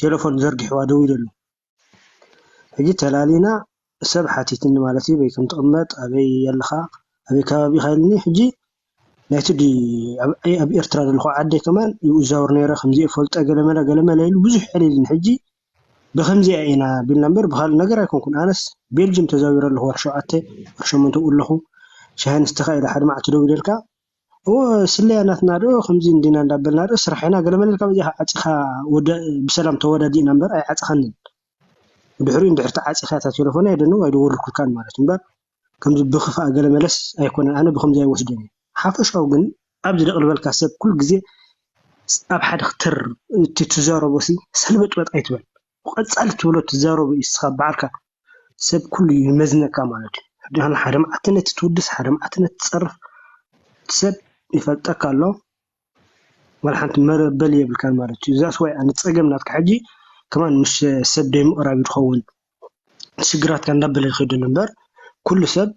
ቴሌፎን ዘርጊሕዋ ደው ኢለሉ ሕጂ ተላሊና ሰብ ሓቲትኒ ማለት እዩ በይ ከም ትቕመጥ ኣበይ ኣለኻ ኣበይ ከባቢ ኢኻ ኢልኒ ሕጂ ናይቲ ዲ ኣብ ኣብ ኤርትራ ዘለኹ ዓደይ ከማን ይዛወር ነይረ ከምዚ ይፈልጠ ገለመለ ገለመለ ኢሉ ብዙሕ ዕልልኒ ሕጂ ብኸምዚኣ ኢና ቢልና እምበር ብኻልእ ነገር ኣይኮንኩን ኣነስ ቤልጅም ተዛዊረ ኣለኹ ወርሒ ሸውዓተ ወርሒ ሸሞንተ ብኡ ኣለኹ ሻሂ ንስተኻ ኢለ ሓደ መዓልቲ ደው ኢለልካ እዎ ስለያ ናትና ዶ ከምዚ እንዲና እንዳበልና ዶ ስራሕ ኢና ገለመለ ኢልካ በዚኻ ዓፂኻ ወደ ብሰላም ተወዳዲእና እምበር ኣይዓፀኻንን ብድሕሪኡ እንድሕር ተዓፂኻ እታ ቴሌፎን ኣይደንው ኣይደወልኩልካን ማለት እዩ እምበር ከምዚ ብክፋእ ገለ መለስ ኣይኮነን ኣነ ብከምዚ ኣይወስዶን እየ ሓፈሻዊ ግን ኣብዚ ደቕልበልካ ሰብ ኩሉ ግዜ ኣብ ሓደ ክትር እቲ ትዛረቦ ሲ ሰልበጥበጥ ኣይትበል ብቐፃሊ ትብሎ ትዛረቡ እዩ ስኻ በዓልካ ሰብ ኩሉ ይመዝነካ ማለት እዩ ሕድሕን ሓደ መዓልቲ ነቲ ትውድስ ሓደ መዓልቲ ነቲ ትፀርፍ እቲ ሰብ ይፈልጠካ ኣሎ ዋላ ሓንቲ መረበል የብልካን ማለት እዩ እዛስ ወይ ኣነ ፀገም ናትካ ሕጂ ከማን ምስ ሰብ ደይ ምቕራብ እዩ ዝኸውን ሽግራትካ እንዳበለ ይኸይደሉ እምበር ኩሉ ሰብ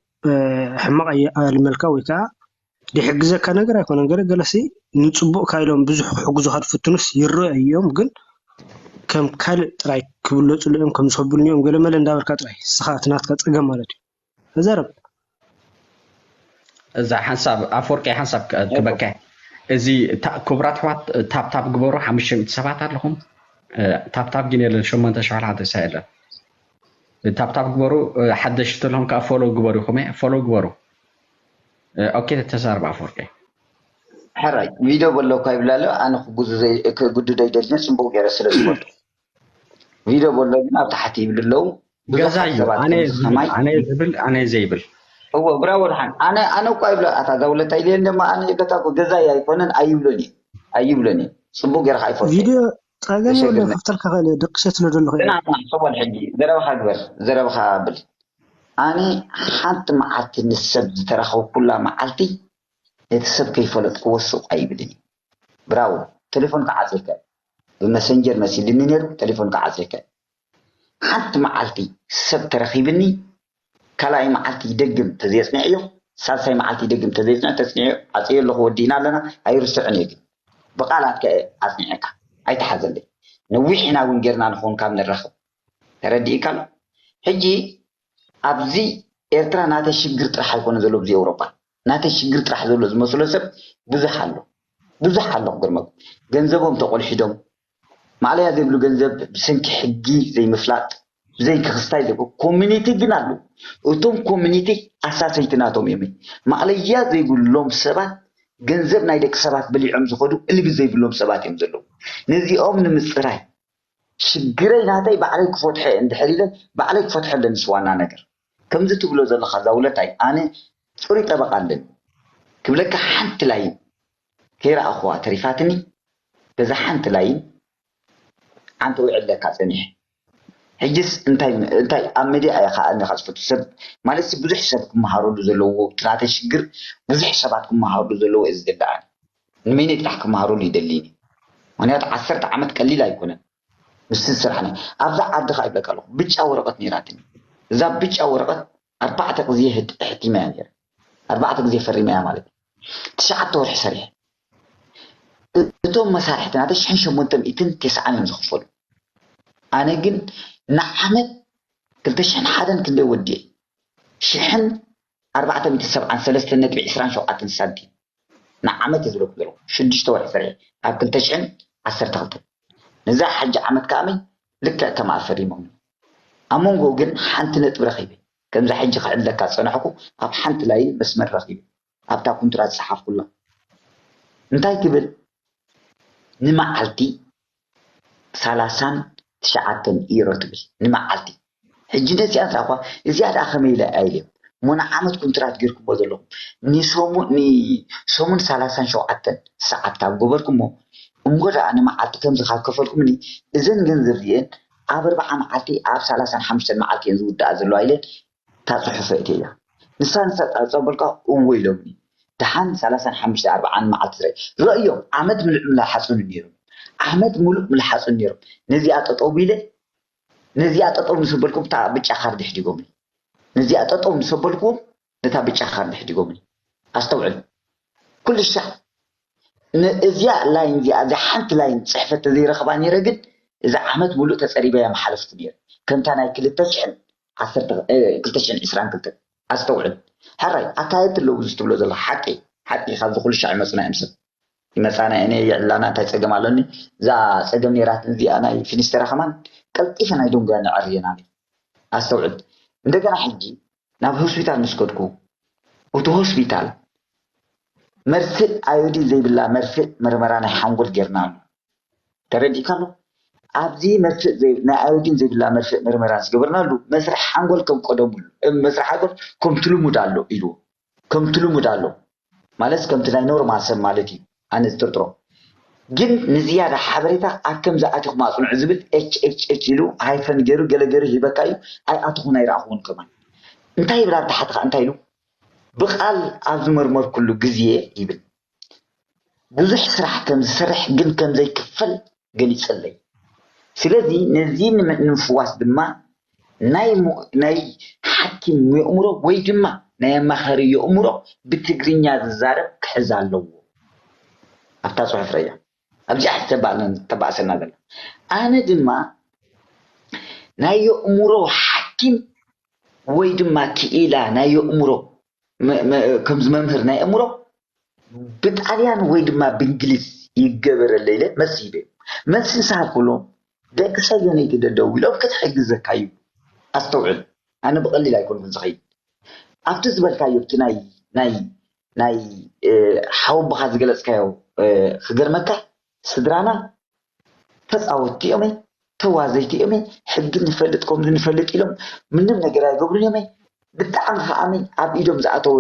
ሕማቕ ኣልመልካ ወይ ከዓ ደይሕግዘካ ነገር ኣይኮነን ገለ ገለሲ ንፅቡቕካ ኢሎም ብዙሕ ክሕግዙካ ዝፍትኑስ ይረኣዩ እዮም ግን ከም ካልእ ጥራይ ክብለፁሉ እዮም ከም ዝኸብሉኒ እዮም ገለ መለ እንዳበልካ ጥራይ ንስኻ እቲ ናትካ ፀገም ማለት እዩ ተዛረብ እዛ ሓንሳብ ኣፈወርቂ ሓንሳብ ክበካ እዚ ክቡራት ኣሕዋት ታብታብ ግበሩ ሓሙሽተ ሚእቲ ሰባት ኣለኹም ታብታብ ግን የለን ሸሞንተ ሸሕ ሓደሳ የለን ታብታብ ግበሩ ሓደሽቲ ተለኹም ከዓ ፎሎው ግበሩ ኢኹም ፎሎው ግበሩ ኦኬ ተዛርብ ኣፈወርቂ ሕራይ ቪድዮ በሎ እኳ ይብላ ኣሎ ኣነ ክጉዱ ዘይደልነ ፅቡቅ ገይረ ስለ ዝፈልጡ ቪድዮ በሎ ግን ኣብ ታሕቲ ይብሉ ኣለዉ ብዙሓት ሰባት ከምዚ ከማይ ኣነ ዝብል ኣነ ዘይብል እዎ ብራዎ ድሓን ኣነ ኣነ እኳ ይብሎ ኣታ ዛውለታ ኢልየን ደማ ኣነ ገታ እኮ ገዛይ ኣይኮነን ኣይብሎን እዩ ኣይብሎን እዩ ፅቡቅ ገይርካ ኣይፈልጦ ቪድዮ ጸገም የለን ከፍተልካ ኸእል እየ ደቂሰ ስለ ዘለኹ እየ ጽናዕ ጽናዕ ሰቦን ሕጂ ዘረባኻ ግበር ዘረባኻ ብል ኣነ ሓንቲ መዓልቲ ንሰብ ዝተራኸብኩላ መዓልቲ ነቲ ሰብ ከይፈለጥክዎ ሱቕ ኣይብልን እዩ ብራዎ ቴሌፎን ክዓጽ ይከእል ብመሰንጀር መሲልኒ ነይሩ ቴሌፎን ክዓጽ ይከእል ሓንቲ መዓልቲ ሰብ ተረኺብኒ ካልኣይ መዓልቲ ይደግም ተዘየፅንዐዮ ሳልሳይ መዓልቲ ይደግም ተዘየፅንዐ ተፅኒዐ ዓፅዮ ኣለኹ ወዲእና ኣለና ኣይርስዕን እየ ግን ብቃላት ከ ኣፅኒዐካ ኣይተሓዘለይ ነዊሕ ኢና እውን ጌርና ንኸውን ካብ ንራኸብ ተረዲእካ ኣሎ ሕጂ ኣብዚ ኤርትራ ናተይ ሽግር ጥራሕ ኣይኮነ ዘሎ ብዚ ኤውሮጳ ናተይ ሽግር ጥራሕ ዘሎ ዝመስሎ ሰብ ብዙሕ ኣሎ ብዙሕ ኣሎ ክገርመኩም ገንዘቦም ተቆልሒዶም ማዕለያ ዘይብሉ ገንዘብ ብሰንኪ ሕጊ ዘይምፍላጥ ብዘይ ክኽስታይ ዘብ ኮሚኒቲ ግን ኣለዉ እቶም ኮሚኒቲ ኣሳሰይቲ ናቶም እዮም ማዕለያ ዘይብሎም ሰባት ገንዘብ ናይ ደቂ ሰባት በሊዖም ዝኸዱ እልቢ ዘይብሎም ሰባት እዮም ዘለዉ ነዚኦም ንምፅራይ ሽግረይ ናተይ ባዕለይ ክፈትሐ እንድሕር ኢለ ባዕለይ ክፈትሐ ኣለንስ ዋና ነገር ከምዚ ትብሎ ዘለካ ዛውለታይ ኣነ ፅሩይ ጠበቃ ኣለኒ ክብለካ ሓንቲ ላይን ከይረኣኽዋ ተሪፋትኒ በዛ ሓንቲ ላይን ዓንተዊ ዕለካ ፀኒሐ ሕጅስ እንታይ እንታይ ኣብ ሚድያ እየ ከዓ እነካ ዝፈቱ ሰብ ማለት ብዙሕ ሰብ ክመሃረሉ ዘለዎ ናተይ ሽግር ብዙሕ ሰባት ክመሃረሉ ዘለዎ እዚ ዝደሊ ኣነ ንመይነይ ጥራሕ ክመሃረሉ ይደሊኒ ምክንያቱ ዓሰርተ ዓመት ቀሊል ኣይኮነን ምስ ስራሕ ኣብዛ ዓዲ ከዓ ይብለካ ኣለኩ ብጫ ወረቀት ነይራትኒ እዛ ብጫ ወረቀት ኣርባዕተ ግዜ ሕቲመያ ነይረ ኣርባዕተ ግዜ ፈሪመያ ማለት ትሽዓተ ወርሒ ሰሪሐ እቶም መሳርሕቲ ናተይ ሽሕን ሸሞንተ ሚእትን ተስዓን እዮም ዝኽፈሉ ኣነ ግን ንዓመት ክልተ ሽሕን ሓደን ክንደይ ወዲኤ ሽሕን ኣርባዕተ ሚእቲ ሰብዓን ሰለስተ ነጥቢ ዕስራን ሸውዓተን ሳንቲም ንዓመት ዝብለኩ ዘለኹ ሽዱሽተ ወርሒ ሰሪሐ ኣብ ክልተ ሽሕን ዓሰርተ ክልተ ነዛ ሕጂ ዓመት ከኣመይ ልክዕ ከምኣ ፈሪሞም። ኣብ መንጎ ግን ሓንቲ ነጥቢ ረኺበ። ከምዛ ሕጂ ክዕለካ ዝጸናሕኩ ኣብ ሓንቲ ላይን መስመር ረኺበ። ኣብታ ኩንትራት ዝጸሓፍኩላ። እንታይ ትብል? ንመዓልቲ ሰላሳን ትሽዓተን ዩሮ ትብል። ንመዓልቲ። ሕጂ ነዚኣ ትረኽባ፣ እዚኣ ደኣ ከመይ ኢለ ኣይልዮም። እሞ ንዓመት ኩንትራት ጌርኩሞ ዘለኹም። ንሰሙ-፣ ንሰሙን ሰላሳን ሸውዓተን ሰዓት ካብ ገበርኩሞ፣ እሞ ደኣ ንመዓልቲ ከምዚ ካብ ከፈልኩምኒ፣ እዘን ገንዘብ እዚኤን ኣብ ኣርብዓ መዓልቲ፣ ኣብ ሰላሳን ሓሙሽተን መዓልቲ እየን ዝውድኣ ዘለዋ ኢለ እታ ጽሑፍ ኣእትየያ። ንሳ፣ ንሳ ጻ-፣ ጸበልካ እወ ኢሎምኒ። ደሓን ሰላሳን ሓሙሽተ ኣርብዓን መዓልቲ ዝረኣዩ። ረእዮም፣ ዓመት ምሉእ ምልሓጹኒ ነይሮም። ዓመት ምሉእ ምልሓጹኒ ነይሮም። ነዚኣ ጠጠው ኢለ፣ ነዚኣ ጠጠው ምስ በልኩም እታ ብጫ ካርድ ኣሕዲጎምኒ። ነዚኣ ጠጠው ምስ በልኩም ነታ ብጫ ካርድ ኣሕዲጎምኒ። ኣስተውዕል። ኩሉ ሻዕ ን-፣ እዚኣ ላይን እዚኣ፣ እዛ ሓንቲ ላይን ጽሕፈት ተዘይረኸባ ነይረ፣ ግን እዛ ዓመት ምሉእ ተጸሪበያ ምሓለፍኩ ነይረ። ከምታ ናይ ክልተ ሽሕን ዓሰርተ፣ እ፣ ክልተ ሽሕን ዕስራን ክልተን። ኣስተውዕል። ሕራይ፣ ኣካየድቲ ኣለዉ እዚ ትብሎ ዘለኻ ሓቂ፣ ሓቂ ካብዚ ኩሉ ሻዕ ይመጹና እዮም ሰብ። ይመጻና እኔ ይዕላና እንታይ ጸገም ኣሎኒ? እዛ ጸገም ነይራት እዚኣ ናይ ፊኒስተራ ከማን ቀልጢፈ ናይ ደንጎያ ነዕርየና ነይ። ኣስተውዕል። እንደገና ሕጂ ናብ ሆስፒታል ምስ ከድኩ፣ እቲ ሆስፒታል መርፍእ ኣዮዲን ዘይብላ መርፍእ መርመራ ናይ ሓንጎል ጌርና ኣሎ። ተረዲእካ ኣሎ? ኣብዚ መርፍእ ዘይ-፣ ናይ ኣዮዲን ዘይብላ መርፍእ መርመራ ዝገበርናሉ መስርሕ ሓንጎል ከም ቀደሙ ኣሎ። እ፣ መስርሕ ሓንጎል ከምቲ ልሙድ ኣሎ ኢሉ። ከምቲ ልሙድ ኣሎ። ማለት ከምቲ ናይ ኖርማል ሰብ ማለት እዩ። ኣነ ዝጥርጥሮ። ግን ንዝያዳ ሓበሬታ ኣብ ከምዚ ኣቲኹም ኣጽንዑ ዝብል ኤች ኤች ኤች ኢሉ ሃይፈን ገይሩ ገለ ገይሩ ይህበካ እዩ። ኣይኣተኹን ኣይረኣኹዎን ከማን። እንታይ ይብል ኣብ ታሕቲ ከኣ እንታይ ኢሉ? ብቓል ኣብ ዝመርመርኩሉ ግዜ ይብል። ብዙሕ ስራሕ ከም ዝሰርሕ ግን ከም ዘይክፈል ገሊጸለይ። ስለዚ ነዚ ንም-፣ ንምፍዋስ ድማ ናይ ሙ-፣ ናይ ሓኪም የእምሮ ወይ ድማ ናይ ኣማኻሪ የእምሮ ብትግርኛ ዝዛረብ ክሕዝ ኣለዎ። ኣብታ ጽሑፍ ረያ። ኣብዚኣ ተባእሰና ዘላ። ኣነ ድማ ናይ የእምሮ ሓኪም ወይ ድማ ክኢላ ናይ የእምሮ መ-፣ መ-፣ ከምዚ መምህር ናይ ኣእምሮ ብጣልያን ወይ ድማ ብእንግሊዝ ይገበረለይ ኢለ መልሲ ሂበ። መልሲ ምስ ሃብኩሎም፣ ደቂ ሰገነይቲ ዶ ደው ኢሎም ክትሕግዘካ እዩ። ኣስተውዕል፣ ኣነ ብቐሊል ኣይኮንኩን ዝኸይድ። ኣብቲ ዝበልካዮ፣ ኣብቲ ናይ፣ ናይ፣ ናይ፣ እ፣ ሓወቦኻ ዝገለጽካዮ፣ እ፣ ክገርመካ፣ ስድራና ተጻወትቲ እዮም፣ ተዋዘይቲ እዮም፣ ሕጊ ንፈልጥ፣ ከምዚ ንፈልጥ ኢሎም ምንም ነገር ኣይገብሩን እዮም። ብጣዕሚ ከኣ ኣብ ኢዶም ዝኣተወ